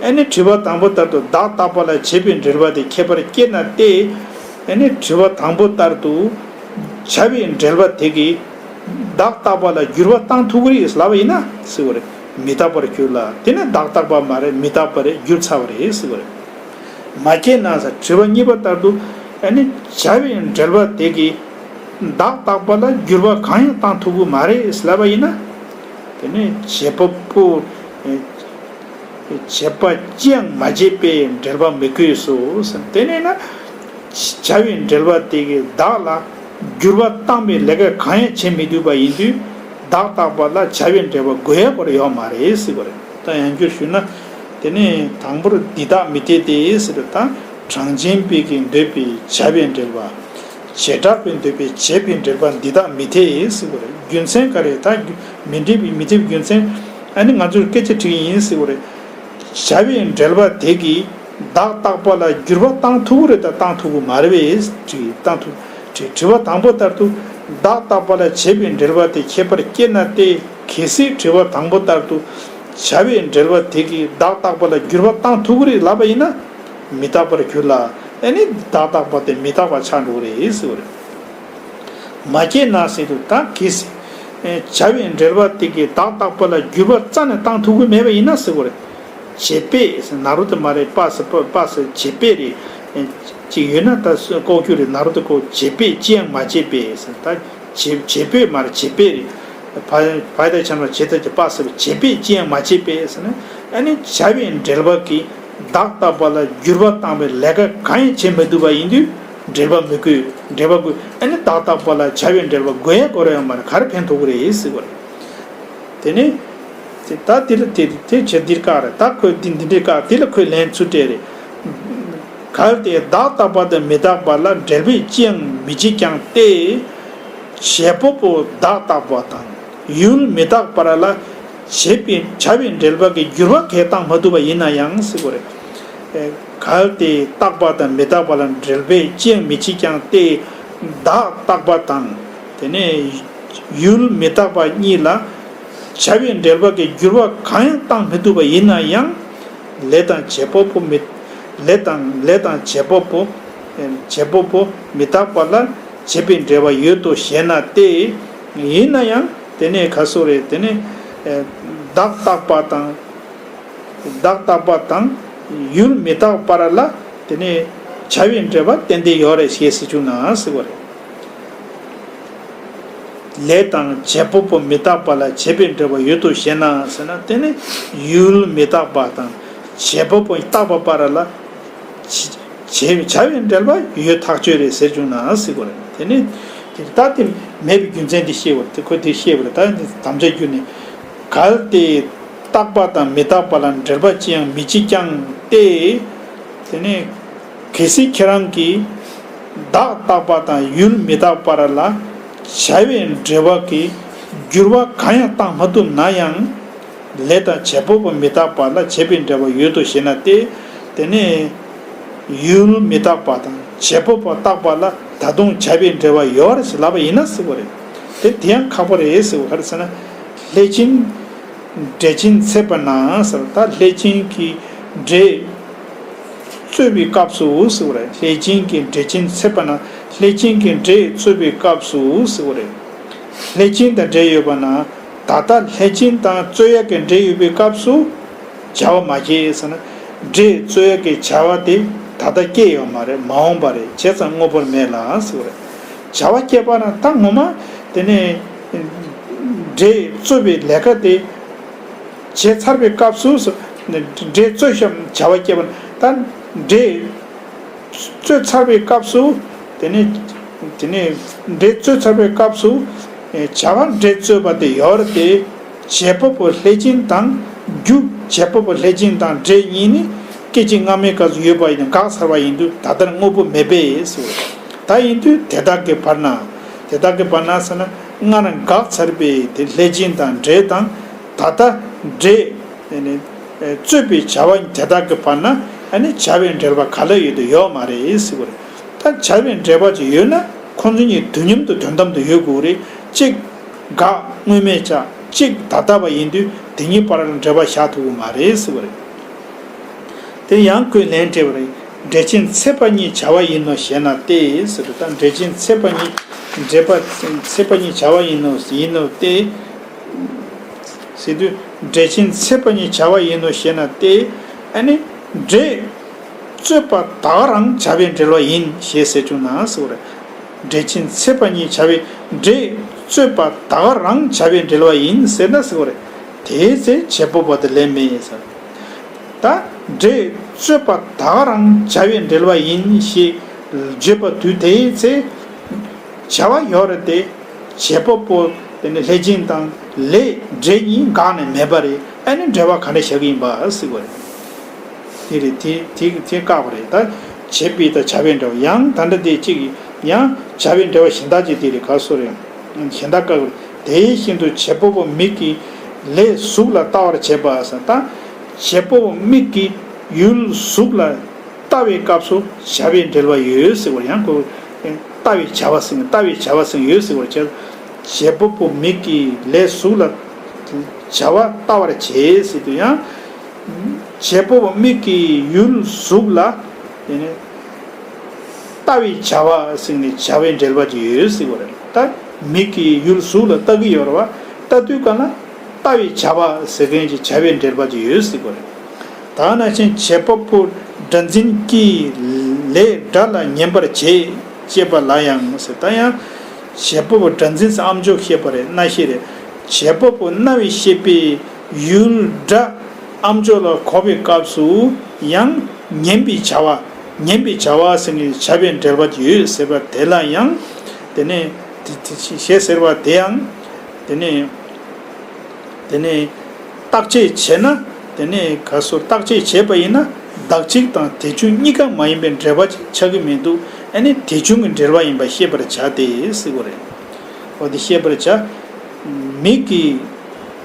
ཨ་ནི་དྲི་བ་དང་པོ་ལྟར་དུ་བདག་རྟག་པ་ལ་བྱེད་པའི་འབྲེལ་བ་དེ་ཁྱད་པར་སྐྱེས་ན་སྟེ། ཨ་ནི་དྲི་བ་དང་པོ་ལྟར་དུ་བྱ་བའི་འབྲེལ་བ་དེ་གིས་བདག་རྟག་པ་ལ་འགྱུར་བ་བཏང་ཐུབ་ཀྱི་རེད་ལབ་པ་ཡིན་ན་ཟེར་བ་རེད། མི་རྟག་པར་གྱུར་ལ། དེ་ནི་བདག་རྟག་པ་མ་རེད། མི་རྟག་པ་རེད། འགྱུར་ཚར་བ་རེད་ཟེར་བ་རེད། མ་སྐྱེས་ན་ཟེར། དྲི་བ་གཉིས་པ་ལྟར་དུ་ཨ་ནི་བྱ་བའི་འབྲེལ་བ་དེ་གིས་བདག་རྟག་པ་ལ་འགྱུར་བ་གང་ཡང་བཏང་ཐུབ་ཀྱི་མ་རེད་ལབ་པ་ཡིན་ན། དེ་ནི་བྱེད་པ་པོ་བྱེད་པ་ཅི་ཡང་མ་བྱས་པས་འབྲེལ་པ་མི་དགོས་སོ་ཟེར། དེ་ནས་ན་བྱ་བའི་འབྲེལ་བ་དེ་གིས་བདག་ལ་འགྱུར་བ་བཏང་བའི་ལས་ཀ་གང་ཡང་བྱེད་མི་ཐུབ་པ་ཡིན་དུས་བདག་རྟག་པ་ལ་བྱ་བའི་འབྲེལ་བ་དགོས་ཡ་སྐོར་ཡོད་མ་རེད་ཟེར་བ་རེད། ད་ཡང་བསྐྱར་ཞུས་ན། དེ་ནས་དང་པོར་འདི་དག་མི་འཐད་དེ་ཟེར། ད་གྲངས་ཅན་པའི་གིས་འདོད་པའི་བྱ་བའི་འབྲེལ་བ། བྱེ་བྲག་པས་འདོད་པའི་བྱེད་པའི་འབྲེལ་པ་འདི་དག་མི་འཐད་ཟེར་བ་རེད། རྒྱུ་མཚན་ག་རེ། ད་མི་འཐད་པའི་མི་འཐད་པའི་རྒྱུ་མཚན་ཨ་ནི་ང་ཚོར་སྐད་ཆ་དྲིས་ཡིན་ཟེར་བ་རེད། བྱ་བའི་འབྲེལ་པ་དེ་གིས་བདག་རྟག་པ་ལ་འགྱུར་བ་བཏང་ཐུབ་ཀྱི་རེད་དང་བཏང་ཐུབ་ཀྱི་མ་རེད་པས་དྲིས། བཏང་ཐུབ་དྲིས། དྲི་བ་དང་པོ་ལྟར་དུ་བདག་རྟག་པ་ལ་བྱེད་པའི་འབྲེལ་པ་དེ་ཁྱད་པར་སྐྱེས་ན་སྟེ། གལ་སྲིད་དྲི་བ་དང་པོ་ལྟར་དུ་བྱ་བའི་འབྲེལ་པ་དེ་གིས་བདག་རྟག་པ་ལ་འགྱུར་བ་བཏང་ཐུབ་ཀྱི་རེད་ལབ་པ་ཡིན་ན། མི་རྟག་པར་གྱུར་ལ། ཨ་ནི་བདག་རྟག་པ་དེ་མི་རྟག་པ་ཆགས་འགྲོ་གི་རེད་ཟེར་བ་རེད། མ་སྐྱེས་ན་ཟེར་དུས་ད་གལ་སྲིད། ཨེ། བྱ་བའི་འབྲེལ་པ་དེ་གིས་བདག་རྟག་པ་ལ་འགྱུར་བ་རྩ་ནས་བཏང་ཐུབ་ཀྱི་མེད་པ་ཡིན་ན་ཟེར་བ་རེད། བྱེད་པས་ཟེར་ན་རོ་དེ་མ་རེད། པ་ཟེར་པ་པ་ཟེར་བྱེད་པས་རེད། ཨེ། ཅིག་ཡོད་ན་ད་ལྐོག་གྱུར་རེད། ན་རོ་དེ་ལྐོག་བྱེད་པས་ཅི་ཡང་མ་བྱས་པས་ཟེར། ད་བྱེད་བྱེད་པས་མ་རེད། བྱེད་པས་རེད། བ་བ་ཡ་བཏགས་བྱ་ན་རོ་བྱེད་ད་བྱེད་པ་ཟེར་བ་བྱེད་པས་ཅི་ཡང་མ་བྱས་པས་ཟེར་ན། ཨ་ནི་བྱ་བའི་འབྲེལ་པ་གིས་བདག་རྟག་པ་ལ་འགྱུར་བ་བཏང་བའི་ལས་ཀ་གང་ཡང་བྱེད་མི་ཐུབ་པ་ཡིན་དུས་འབྲེལ་པ་མི་དགོས། འབྲེལ་པ་དགོས། ཨ་ནི་བདག་རྟག་པ་ལ་བྱ་བའི་འབྲེལ་པ་དགོས་ཡ་དགོས་ར་ཡོད་མ་རེད། ག་རེ་ཕན་ཐོགས་ཀྱི་རེད་ཟེར་བ་རེད། དེ་ནས་དེ་ད་འདི་ལ་དེ་དེ་བྱས་འདིར་བཀག་རེད། ད་ཁོས་འདི་འདི་འདྲའི་བཀག་དེ་ལ་ཁོས་ལན་ཚུར་སྤྲད་རེད། གལ་ཏེ་བདག་རྟག་པ་དང་མི་རྟག་པ་ལ་འབྲེལ་པས་ཅི་ཡང་མི་བྱེད་ཀྱང་སྟེ། བྱེད་པ་པོ་བདག་རྟག་པ་དང་ཡུལ་མི་རྟག་པ་ར་ལ་བྱེད་པའི་བྱ་བའི་འབྲེལ་པ་གིས་འགྱུར་བ་གང་ཡང་བཏང་མ་ཐུབ་པ་ཡིན་ན་ཡང་ཟེར་བ་རེད། ཨེ། གལ་ཏེ་རྟག་པ་དང་མི་རྟག་པ་ལ་འབྲེལ་པས་ཅི་ཡང་མི་བྱེད་ཀྱང་སྟེ། བདག་རྟག་པ་དང་དེ་ནས་ཡུལ་མི་རྟག་པ་གཉིས་ལ་བྱ་བའི་འབྲེལ་པ་གིས་འགྱུར་བ་གང་ཡང་བཏང་མི་ཐུབ་པ་ཡིན་ན་ཡང་། ལས་དང་བྱེད་པ་པོ་མི་ལས་དང་ལས་དང་བྱེད་པ་པོ་བྱེད་པ་པོ་མི་རྟག་པ་ལ་བྱེད་པའི་འབྲེལ་བ་ཡོད་དོ་ཞེ་ན་སྟེ། ཡིན་ན་ཡང་དེ་ནས་ག་སོ་རེད། དེ་ནས་བདག་རྟག་པ་དང་བདག་རྟག་པ་དང་ཡུལ་མི་རྟག་པ་ར་ལ་དེ་ནས་བྱ་བའི་འབྲེལ་བ་ཏན་ཏན་ཡོད་རེད་ཞེས་ཟེར་བཅུག་ན་ཟེར་བ་རེད། ལས་དང་བྱེད་པ་པོ་མི་རྟག་པ་ལ་བྱེད་པའི་འབྲེལ་བ་ཡོད་དོ་ཞེ་ན་ཟེར་ན། དེ་ནི་ཡུལ་མི་རྟག་པ་དང་བྱེད་པ་པོ་རྟག་པ་བར་ལ་བྱེད་བྱ་བའི་འབྲེལ་བ་ཡོད་ཐག་ཆོད་རེད་ཟེར་བྱུང་ན་ཟེར་དགོས་རེད། དེ་ནི་དེ་ལྟ་དེ་མེད་པའི་རྒྱུ་མཚན་དེ་ཤེས་པ་རེད། དེ་ཁོ་དེ་ཤེས་པ་རེད། ད་དམ་བཅའ་བརྒྱུད་ནས་གལ་ཏེ་རྟག་པ་དང་མི་རྟག་པ་ལ་འབྲེལ་པ་ཅི་ཡང་མི་བྱེད་ཀྱང་སྟེ། དེ་ནི་གལ་སྲིད་ཁྱེད་རང་གིས་བདག་རྟག་པ་དང་ཡུལ་མི་རྟག་པ་ར་ལ་བྱ་བའི་འབྲེལ་བ་གིས་འགྱུར་བ་གང་ཡང་བཏང་མ་ཐུབ་ན་ཡང་། ལས་དང་བྱེད་པ་པོ་མི་རྟག་པ་ལ་བྱེད་པའི་འབྲེལ་བ་ཡོད་དོ་ཞེ་ན་སྟེ། དེ་ནས་ཡུལ་མི་རྟག་པ་དང་བྱེད་པ་པོ་རྟག་པ་ལ་ད་དུང་བྱ་བའི་འབྲེལ་བ་ཡོད་རེད་ཟེར་ལབ་པ་ཡིན་ན་ཟེར་བ་རེད། དེ་དེ་ཡང་ཁག་པོ་རེད་ཟེར་བ། ག་རེ་ཟེར་ན། ལྷས་བྱིན་འབྲས་ཆན་ཚེག་པ་ན་ཟེར། ད་ལྷས་བྱིན་གྱི་འབྲས་བཙོས་པའི་སྐབས་སུ་ཟེར་བ་རེད། ལྷས་བྱིན་གྱི་འབྲས་ཆན་ཚེག་པ་ན། ལྷས་བྱིན་གྱི་འབྲས་བཙོས་པའི་སྐབས་སུ་ཟེར་བ་རེད། ལྷས་བྱིན་དང་འབྲས་ཡོད་པ་ན། ད་ལྟ་ལྷས་བྱིན་དང་བཙོས་ཡག་གི་འབྲས་ཡོད་པའི་སྐབས་སུ་བྱ་བ་མ་སྐྱེས་ཟེར་ན། འབྲས་བཙོས་ཡག་གི་བྱ་བ་དེ་ད་ལྟ་སྐྱེས་ཡོད་མ་རེད། མ་འོངས་པ་རེད། བྱས་ཙང་དངོས་པོར་མེད་ལ་ཟེར་བ་རེད། བྱ་བ་སྐྱེས་པ་ན་ད་ངོ་མ་དེ་ནས་འབྲས་བཙོས་པའི་ལས་ཀ་དེ་བྱས་ཚར་བའི་སྐབས་སུ་ཟེར། འབྲས་བཙོས་ཤམ་བྱ་བ་སྐྱེས་པ་ན། ད་འབྲས་བཙོས་ཚར་བའི་སྐབས་སུ། དེ་ནས་དེ་ནས་འབྲས་བཙོས་ཚར་བའི་སྐབས་སུ། ཨེ། བྱ་བ་འབྲས་བཙོས་པ་དེ་ཡོད་རེད་དེ། བྱེད་པ་པོ་ལྷས་བྱིན་དང་། རྒྱུ་བྱེད་པ་པོ་ལྷས་བྱིན་དང་འབྲས་གཉིས་ནི་སྐད་ཅིག་སྔ་མའི་སྐབས་སུ་ཡོད་པ་ཡིན་ན་འགག་ཚར་བ་ཡིན་དུས་ད་ལྟར་དངོས་པོ་མེད་པས་ཟེར། ད་ཡིན་དུས་དེ་དག་གི་བར་ན། དེ་དག་གི་བར་ན་ཟེར་ན་སྔར་འགག་ཚར་བའི་དེ་ལྷས་བྱིན་དང་འབྲས་དང་། ད་ལྟ་འབྲས། དེ་ནི་རྩོད་པའི་བྱ་བ་དེ་དག་གི་བར་ན་ཨ་ནི་བྱ་བའི་འབྲེལ་བ་ག་ལ་ཡོད་དུ་ཡོད་མ་རེད་ཟེར་བ་རེད། ད་བྱ་བའི་འབྲེལ་བ་ཅིག་ཡོད་ན་ཁོང་ཚོ་གཉིས་དུས་མཉམ་དུ་དོན་དམ་དུ་ཡོད་དགོས་རེད། གཅིག་འགག་དངོས་མེད་ཆགས། གཅིག་ད་ལྟ་བ་ཡིན་དུས་དེ་གཉིས་བར་ལ་འབྲེལ་བ་བཞག་ཐུབ་ཀྱི་མ་རེད་ཟེར་བ་རེད། དེ་ཡང་ཁོས་ལན་སྤྲད་པ་རེད། འབྲས་ཆན་ཚེ་དཔག་གཉིས་བྱ་བ་ཡིན་ནོ་ཞེ་ན་སྟེ་ཟེར་དུས། ད་འབྲས་ཆན་ཚེ་དཔག་གཉིས། འབྲས་པ་ཚེ་དཔག་གཉིས་བྱ་བ་ཡིན་ནོ་ཡིན་ནོ་སྟེ། ཟེར་དུས་འབྲས་ཆན་ཚེ་དཔག་གཉིས་བྱ་བ་ཡིན་ནོ་ཞེ་ན་སྟེ། ཨ་ནི་འབྲས་རྩོད་པ་ད་ག་རང་བྱ་བའི་འབྲེལ་བ་ཡིན་ཞེས་ཟེར་བྱུང་ན་ཟེར་བ་རེད། འབྲས་ཆན་ཚེ་དཔག་གཉིས་བྱ་བའི་འབྲས་རྩོད་པ་ད་ག་རང་བྱ་བའི་འབྲེལ་བ་ཡིན་ཟེར་ན་ཟེར་བ་རེད། དེའི་ཚེ་བྱེད་པ་པོ་དེ་ལན་མེད་ཟེར། ད་འབྲས་རྩོད་པ་ད་ག་རང་བྱ་བའི་འབྲེལ་བ་ཡིན་ཞེས་བརྗོད་པ་དུས་དེའི་ཚེ། བྱ་བ་ཡོད་རེད་དེ། བྱེད་པ་པོ་དེ་ནི་ལྷས་བྱིན་དང་ལས་འབྲས་གཉིས་འགག་ནས་མེད་པ་རེད། ཨ་ནི་འབྲེལ་བ་ག་འདྲ་བཞག་གི་ཡིན་པ་ཟེར་བ་རེད། དེ་རེད། དེ་དེ་དེ་བཀག་པ་རེད། ད་བྱེད་པའི་ད་བྱ་བའི་འབྲེལ་བ་ཡང་ད་འདྲ་དེ་གཅིག་ཡང་བྱ་བའི་འབྲེལ་བ་གཞན་དག་ཅིག་དེ་རེད། ག་སོ་རེད། གཞན་དག་བཀག་པ་རེད། དེ་བཞིན་དུ་བྱེད་པ་པོ་མིག་གིས་ལས་གཟུགས་ལ་ལྟ་བར་བྱེད་པ་ཟེར། ད་བྱེད་པ་པོ་མིག་གིས་ཡུལ་གཟུགས་ལ་ལྟ་བའི་སྐབས་སུ་བྱ་བའི་འབྲེལ་བ་ཡོད་ཟེར་བ། ཡང་ཁོ་ལྟ་བའི་བྱ་བ་ཟེར་ནས་ལྟ་བའི་བྱ་བ་ཟེར་ཡོད་ཟེར་བར་བྱེད། བྱེད་པ་པོ་མིག་གིས་ལས་གཟུགས་ལ་བྱ་བ་ལྟ་བར་བྱེད་ཟེར་དུས་ཡང་། བྱེད་པ་པོ་མིག་གིས་ཡུལ་གཟུགས་ལ་དེ་ནས་ལྟ་བའི་བྱ་བ་ཟེར་ནས་བྱ་བའི་འབྲེལ་བ་ཅིག་ཡོད་ཟེར་བ་རེད། ད་མིག་གིས་ཡུལ་གཟུགས་ལ་ལྟ་གི་ཡོད་རེད་བ། ལྟ་དུས་ག་ལ་ལྟ་བའི་བྱ་བ་ཟེར་མཁན་གྱི་བྱ་བའི་འབྲེལ་བ་ཅིག་ཡོད་ཟེར་བ་རེད། ད་ནང་བཞིན་བྱེད་པ་པོ་སྒྲ་འཛིན་གྱིས་ལས་སྒྲ་ལ་ཉན་པར་བྱེད་ཅེས་པ་ལ་ཡང་ཟེར། ད་ཡང་བྱེད་པ་པོ་སྒྲ་འཛིན་ཟེར་ཨམ་ཅོག་ཤེས་པ་རེད། རྣ་ཤེས་རེད། བྱེད་པ་པོ་རྣ་བའི་ཤེས་པས་ཡུལ་སྒྲ་ཨམ་ཅོག་ལ་གོ་བའི་སྐབས་སུ་ཡང་ཉན་པའི་བྱ་བ། ཉན་པའི་བྱ་བ་ཟེར་ནས་བྱ་བའི་འབྲེལ་བ་ཡོད་ཟེར་བ་དེ་ལ་ཡང་། དེ་ནས་དེ་དེ་ཞེས་ཟེར་བ་དེ་ཡང་། དེ་ནས། དེ་ནས་བརྟག་དཔྱད་བྱས་ན། དེ་ནས་ག་སོ་བརྟག་དཔྱད་བྱས་པ་ཡིན་ན་བདག་གཅིག་དང་དེ་བྱུང་གཉིས་ཀ་མ་ཡིན་པའི་འབྲེལ་བ་ཅིག་ཆགས་ཀྱི་མི་འདུག་ཨ་ནི་དེ་བྱུང་གི་འབྲེལ་བ་ཡིན་པ་ཤེས་པར་བྱ་སྟེ་ཟེར་བ་རེད། འོ་དེ་ཤེས་པར་བྱ། མིག་གི་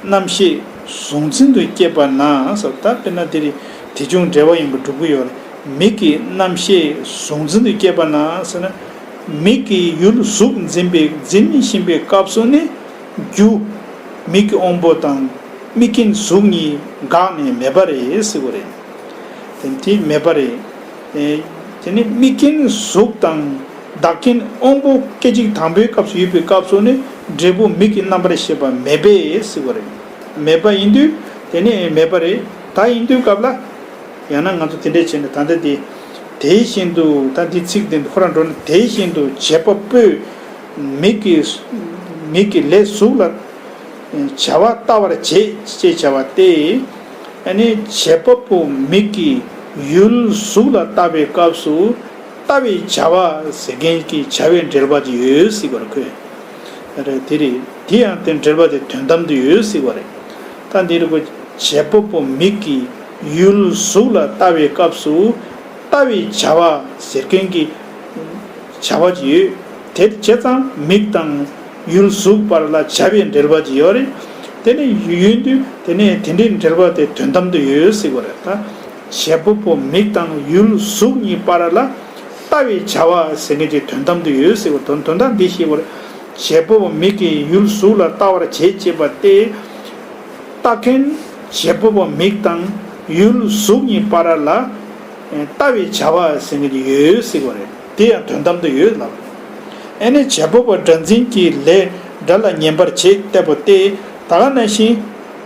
རྣམ་ཤེས་གཟུང་འཛིན་དུ་སྐྱེས་པ་ན་ཟེར། ད་དཔེར་ན་དེ་རེད། དེ་བྱུང་འབྲེལ་བ་ཡིན་པ་སྒྲུབ་ཀྱི་ཡོད་རེད། མིག་གི་རྣམ་ཤེས་གཟུང་འཛིན་དུ་སྐྱེས་པ་ན་ཟེར་ན། མིག་གིས་ཡུལ་གཟུགས་འཛིན་པའི་འཛིན་བཞིན་པའི་སྐབས་སུ་ནི། རྒྱུ། མིག་གི་དབང་པོ་དང་དམིགས་རྐྱེན་གཟུགས་གཉིས་འགག་ནས་མེད་པ་རེད་ཟེར་བ་རེད། དེ་དེ་མེད་པ་རེད། ཨེ། དེ་ནི་དམིགས་རྐྱེན་གཟུགས་དང་བདག་རྐྱེན་དབང་པོ་སྐད་ཅིག་དང་པོའི་སྐབས་སུ་ཡོད་པའི་སྐབས་སུ་ནི་འབྲས་བུ་མིག་གི་རྣམ་པར་ཤེས་པ་མེད་པས་ཟེར་བ་རེད། མེད་པ་ཡིན་དུས་དེ་ནི་མེད་པ་རེད། ད་ཡིན་དུས་སྐབས་ལ། ཡང་ན་ང་ཚོ་དེ་འདྲས་བྱས་ནས་ད་ལྟ་དེ། དེ་བཞིན་དུ་ད་འདི་ཚིག་འདི་ཁོ་རང་འགྲོ་ན། དེ་བཞིན་དུ་བྱེད་པ་པོས་མིག་གི་མིག་གི་ལས་གཟུགས་ལ་བྱ་བ་ལྟ་བར་བྱེད་ཅེས་བྱ་བ་སྟེ། ཨ་ནི་བྱེད་པ་པོ་མིག་གིས་ཡུལ་གཟུགས་ལ་ལྟ་བའི་སྐབས་སུ་ལྟ་བའི་བྱ་བ་ཟེར་མཁན་གྱི་བྱ་བའི་འབྲེལ་བ་དེ་ཡོད་ཟེར་བར་ཁོས། རེད། དེ་རེད། དེ་ཡང་དེ་འབྲེལ་བ་དེ་དོན་དམ་དུ་ཡོད་ཟེར་བ་རེད། ད་འདིར་གོ་བྱེད་པ་པོ་མིག་གིས་ཡུལ་གཟུགས་ལ་ལྟ་བའི་སྐབས་སུ་ལྟ་བའི་བྱ་བ་ཟེར་མཁན་གྱི་བྱ་བ་ཅིག་ཡོད། དེ་བྱས་ཙང་མིག་དང་ཡུལ་གཟུགས་བར་ལ་བྱ་བའི་འབྲེལ་བ་ཅིག་ཡོད་རེད། དེ་ནས་ཡོད་དུས་དེ་ནས་དེ་འདྲའི་འབྲེལ་བ་དེ་དོན་དམ་དུ་ཡོད་ཟེར་བ་རེད། ད། བྱེད་པ་པོ་མིག་དང་ཡུལ་གཟུགས་གཉིས་བར་ལ་ལྟ་བའི་བྱ་བ་ཟེར་མཁན་གྱི་དོན་དམ་དུ་ཡོད་ཟེར་བ། དོན་དོན་དག་འདི་ཤེས་པར། བྱེད་པ་པོ་མིག་གིས་ཡུལ་གཟུགས་ལ་ལྟ་བར་བྱེད་ཅེས་པ་སྟེ། ལྟ་མཁན་བྱེད་པ་པོ་མིག་དང་ཡུལ་གཟུགས་གཉིས་བར་ལ་ལྟ་བའི་བྱ་བ་ཟེར་མཁན་གྱི་ཡོད་ཟེར་བ་རེད། དེ་ཡང་དོན་དམ་དུ་ཡོད་ལབ། ཨ་ནི་བྱེད་པ་པོ་སྒྲ་འཛིན་གྱི་ལས་སྒྲ་ལ་ཉན་པར་བྱེད་ལྟ་བུ་སྟེ། ད་ག་ནང་བཞིན་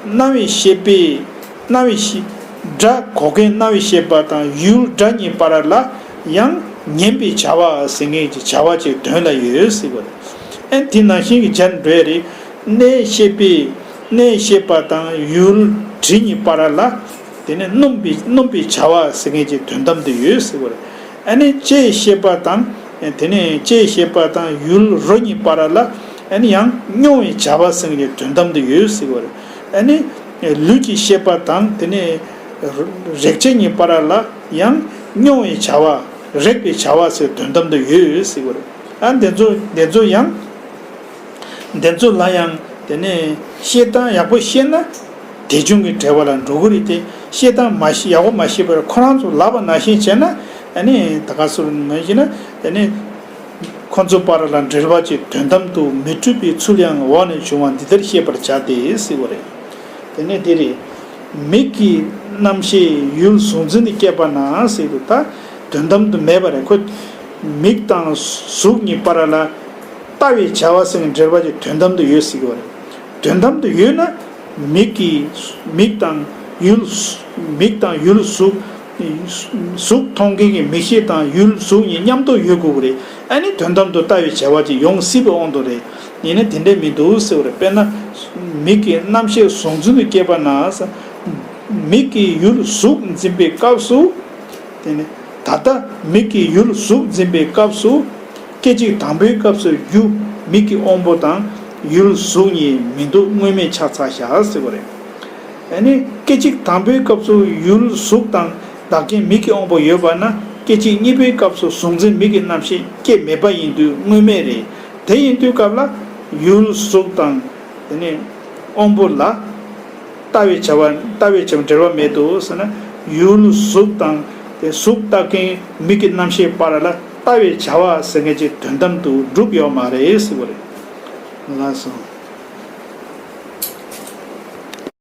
རྣ་བའི་ཤེས་པས། རྣ་བའི་ཤེས། སྒྲ་གོ་མཁན་རྣ་བའི་ཤེས་པ་དང་ཡུལ་སྒྲ་གཉིས་བར་ལ་ཡང་ཉན་པའི་བྱ་བ་ཟེར་མཁན་གྱི་བྱ་བ་ཅིག་དོན་ལ་ཡོད་ཟེར་བ་རེད། ཨ་ནི་དེ་ནང་བཞིན་གྱི་སྦྱར་འགྲོ་ཡ་རེད། སྣའི་ཤེས་པས། སྣའི་ཤེས་པ་དང་ཡུལ་དྲི་གཉིས་བར་ལ། དེ་ནི་སྣོམ་པའི་སྣོམ་པའི་བྱ་བ་ཟེར་མཁན་གྱི་དོན་དམ་དུ་ཡོད་ཟེར་བ་རེད། ཨ་ནི་ལྕེའི་ཤེས་པ་དང་། དེ་ནས་ལྕེའི་ཤེས་པ་དང་ཡུལ་རོ་གཉིས་བར་ལ་ཨ་ནི་ཡང་མྱོང་བའི་བྱ་བ་ཟེར་མཁན་གྱི་དོན་དམ་དུ་ཡོད་ཟེར་བ་རེད། ཨ་ནི་ལུས་ཀྱི་ཤེས་པ་དང་དེ་ནས་རེག་བྱ་གཉིས་བར་ལ་ཡང་མྱོང་བའི་བྱ་བ་རེག་པའི་བྱ་བ་ཟེར་དོན་དམ་དུ་ཡོད་ཟེར་བ་རེད། ཨ་འདི་ཚོ་འདི་ཚོ་ཡང་འདི་ཚོ་ལ་ཡང་དེ་ནས་བཤད་སྟངས་ཡག་པོ་ཤེས་ན་དེ་བྱུང་གི་འབྲེལ་བ་ལ་འགྲོ་གི་རེད་དེ། བཤད་སྟངས་མ་ཤེས་ཡག་པོ་མ་ཤེས་པར་ཁོ་རང་ཚོ་ལབ་པ་ནང་བཞིན་བྱས་ན་ཨ་ནི་ད་ག་ཟེར་མ་ཤེས་ན་དེ་ནས། ཁོ་ཚོ་བར་ལ་འབྲེལ་བ་ཅིག་དོན་དམ་དུ་མི་འགྲུབ་པའི་ཚུལ་ཡང་འོག་ནས་བྱུང་བ་འདི་ལྟར་ཤེས་པར་བྱ་སྟེ་ཟེར་བ་རེད། དེ་ནས་འདི་རེད། མིག་གི་རྣམ་ཤེས་ཡུལ་གཟུགས་འཛིན་དུ་སྐྱེས་པ་ན་ཟེར་དུས་ད་དོན་དམ་དུ་མེད་པ་རེད། ཁོ་མིག་དང་གཟུགས་གཉིས་བར་ལ་ལྟ་བའི་བྱ་བ་ཟེར་ནས་འབྲེལ་བ་ཅིག་དོན་དམ་དུ་ཡོད་ཟེར་གྱི་བ་རེད། དོན་དམ་དུ་ཡོད་ན། མིག་གིས་མིག་དང་ཡུལ། མིག་དང་ཡུལ་གཟུགས། གཟུགས་མཐོང་མཁན་གྱི་མིག་ཤེས་དང་ཡུལ་གཟུགས་གཉིས་མཉམ་དུ་ཡོད་དགོས་ཀྱི་རེད། ཨ་ནི་དོན་དམ་དུ་ལྟ་བའི་བྱ་བ་ཅིག་ཡོང་སྲིད་པའི་དབང་དུ་རེད། ཡིན་ན་དེ་འདྲ་མི་འདུག་ཟེར་བ་རེད། དཔེར་ན། མིག་གི་རྣམ་ཤེས་གཟུགས་འཛིན་དུ་སྐྱེས་པ་ན། མིག་གིས་ཡུལ་གཟུགས་འཛིན་པའི་སྐབས་སུ། དེ་ནི། ད་ལྟ་མིག་གིས་ཡུལ་གཟུགས་འཛིན་པའི་སྐབས་སུ། སྐད་ཅིག་དང་པོའི་སྐབས་སུ་རྒྱུ་མིག་གི་དབང་པོ་དང་ཡུལ་གཟུགས་གཉིས་མི་འདུག་དངོས་མེད་ཆགས་ཚར་བཞག་ཟེར་བ་རེད། ཨ་ནི་སྐད་ཅིག་དང་པོའི་སྐབས་སུ་ཡུལ་གཟུགས་དང་བདག་རྐྱེན་མིག་གི་དབང་པོ་ཡོད་པ་ན་སྐད་ཅིག་གཉིས་པའི་སྐབས་སུ་གཟུགས་འཛིན་མིག་གི་རྣམ་ཤེས་སྐྱེ་མེད་པ་ཡིན་དུས་དངོས་མེད་རེད། དེ་ཡིན་དུས་སྐབས་ལ་ཡུལ་གཟུགས་དང་དེ་ནས་དབང་པོ་ལ། ལྟ་བའི་བྱ་བ་ལྟ་བའི་བྱ་བ་འབྲེལ་བ་མེད་དོ་ཟེར་ན། ཡུལ་གཟུགས་དང་དེ་གཟུགས་ལྟ་མཁན་མིག་གི་རྣམ་ཤེས་བར་ལ་ལྟ་བའི་བྱ་བ་ཟེར་མཁན་ཅིག་དོན་དམ་དུ་གྲུབ་ཡོད་མ་རེད་ཟེར་བ་རེད། ལགས་སོ།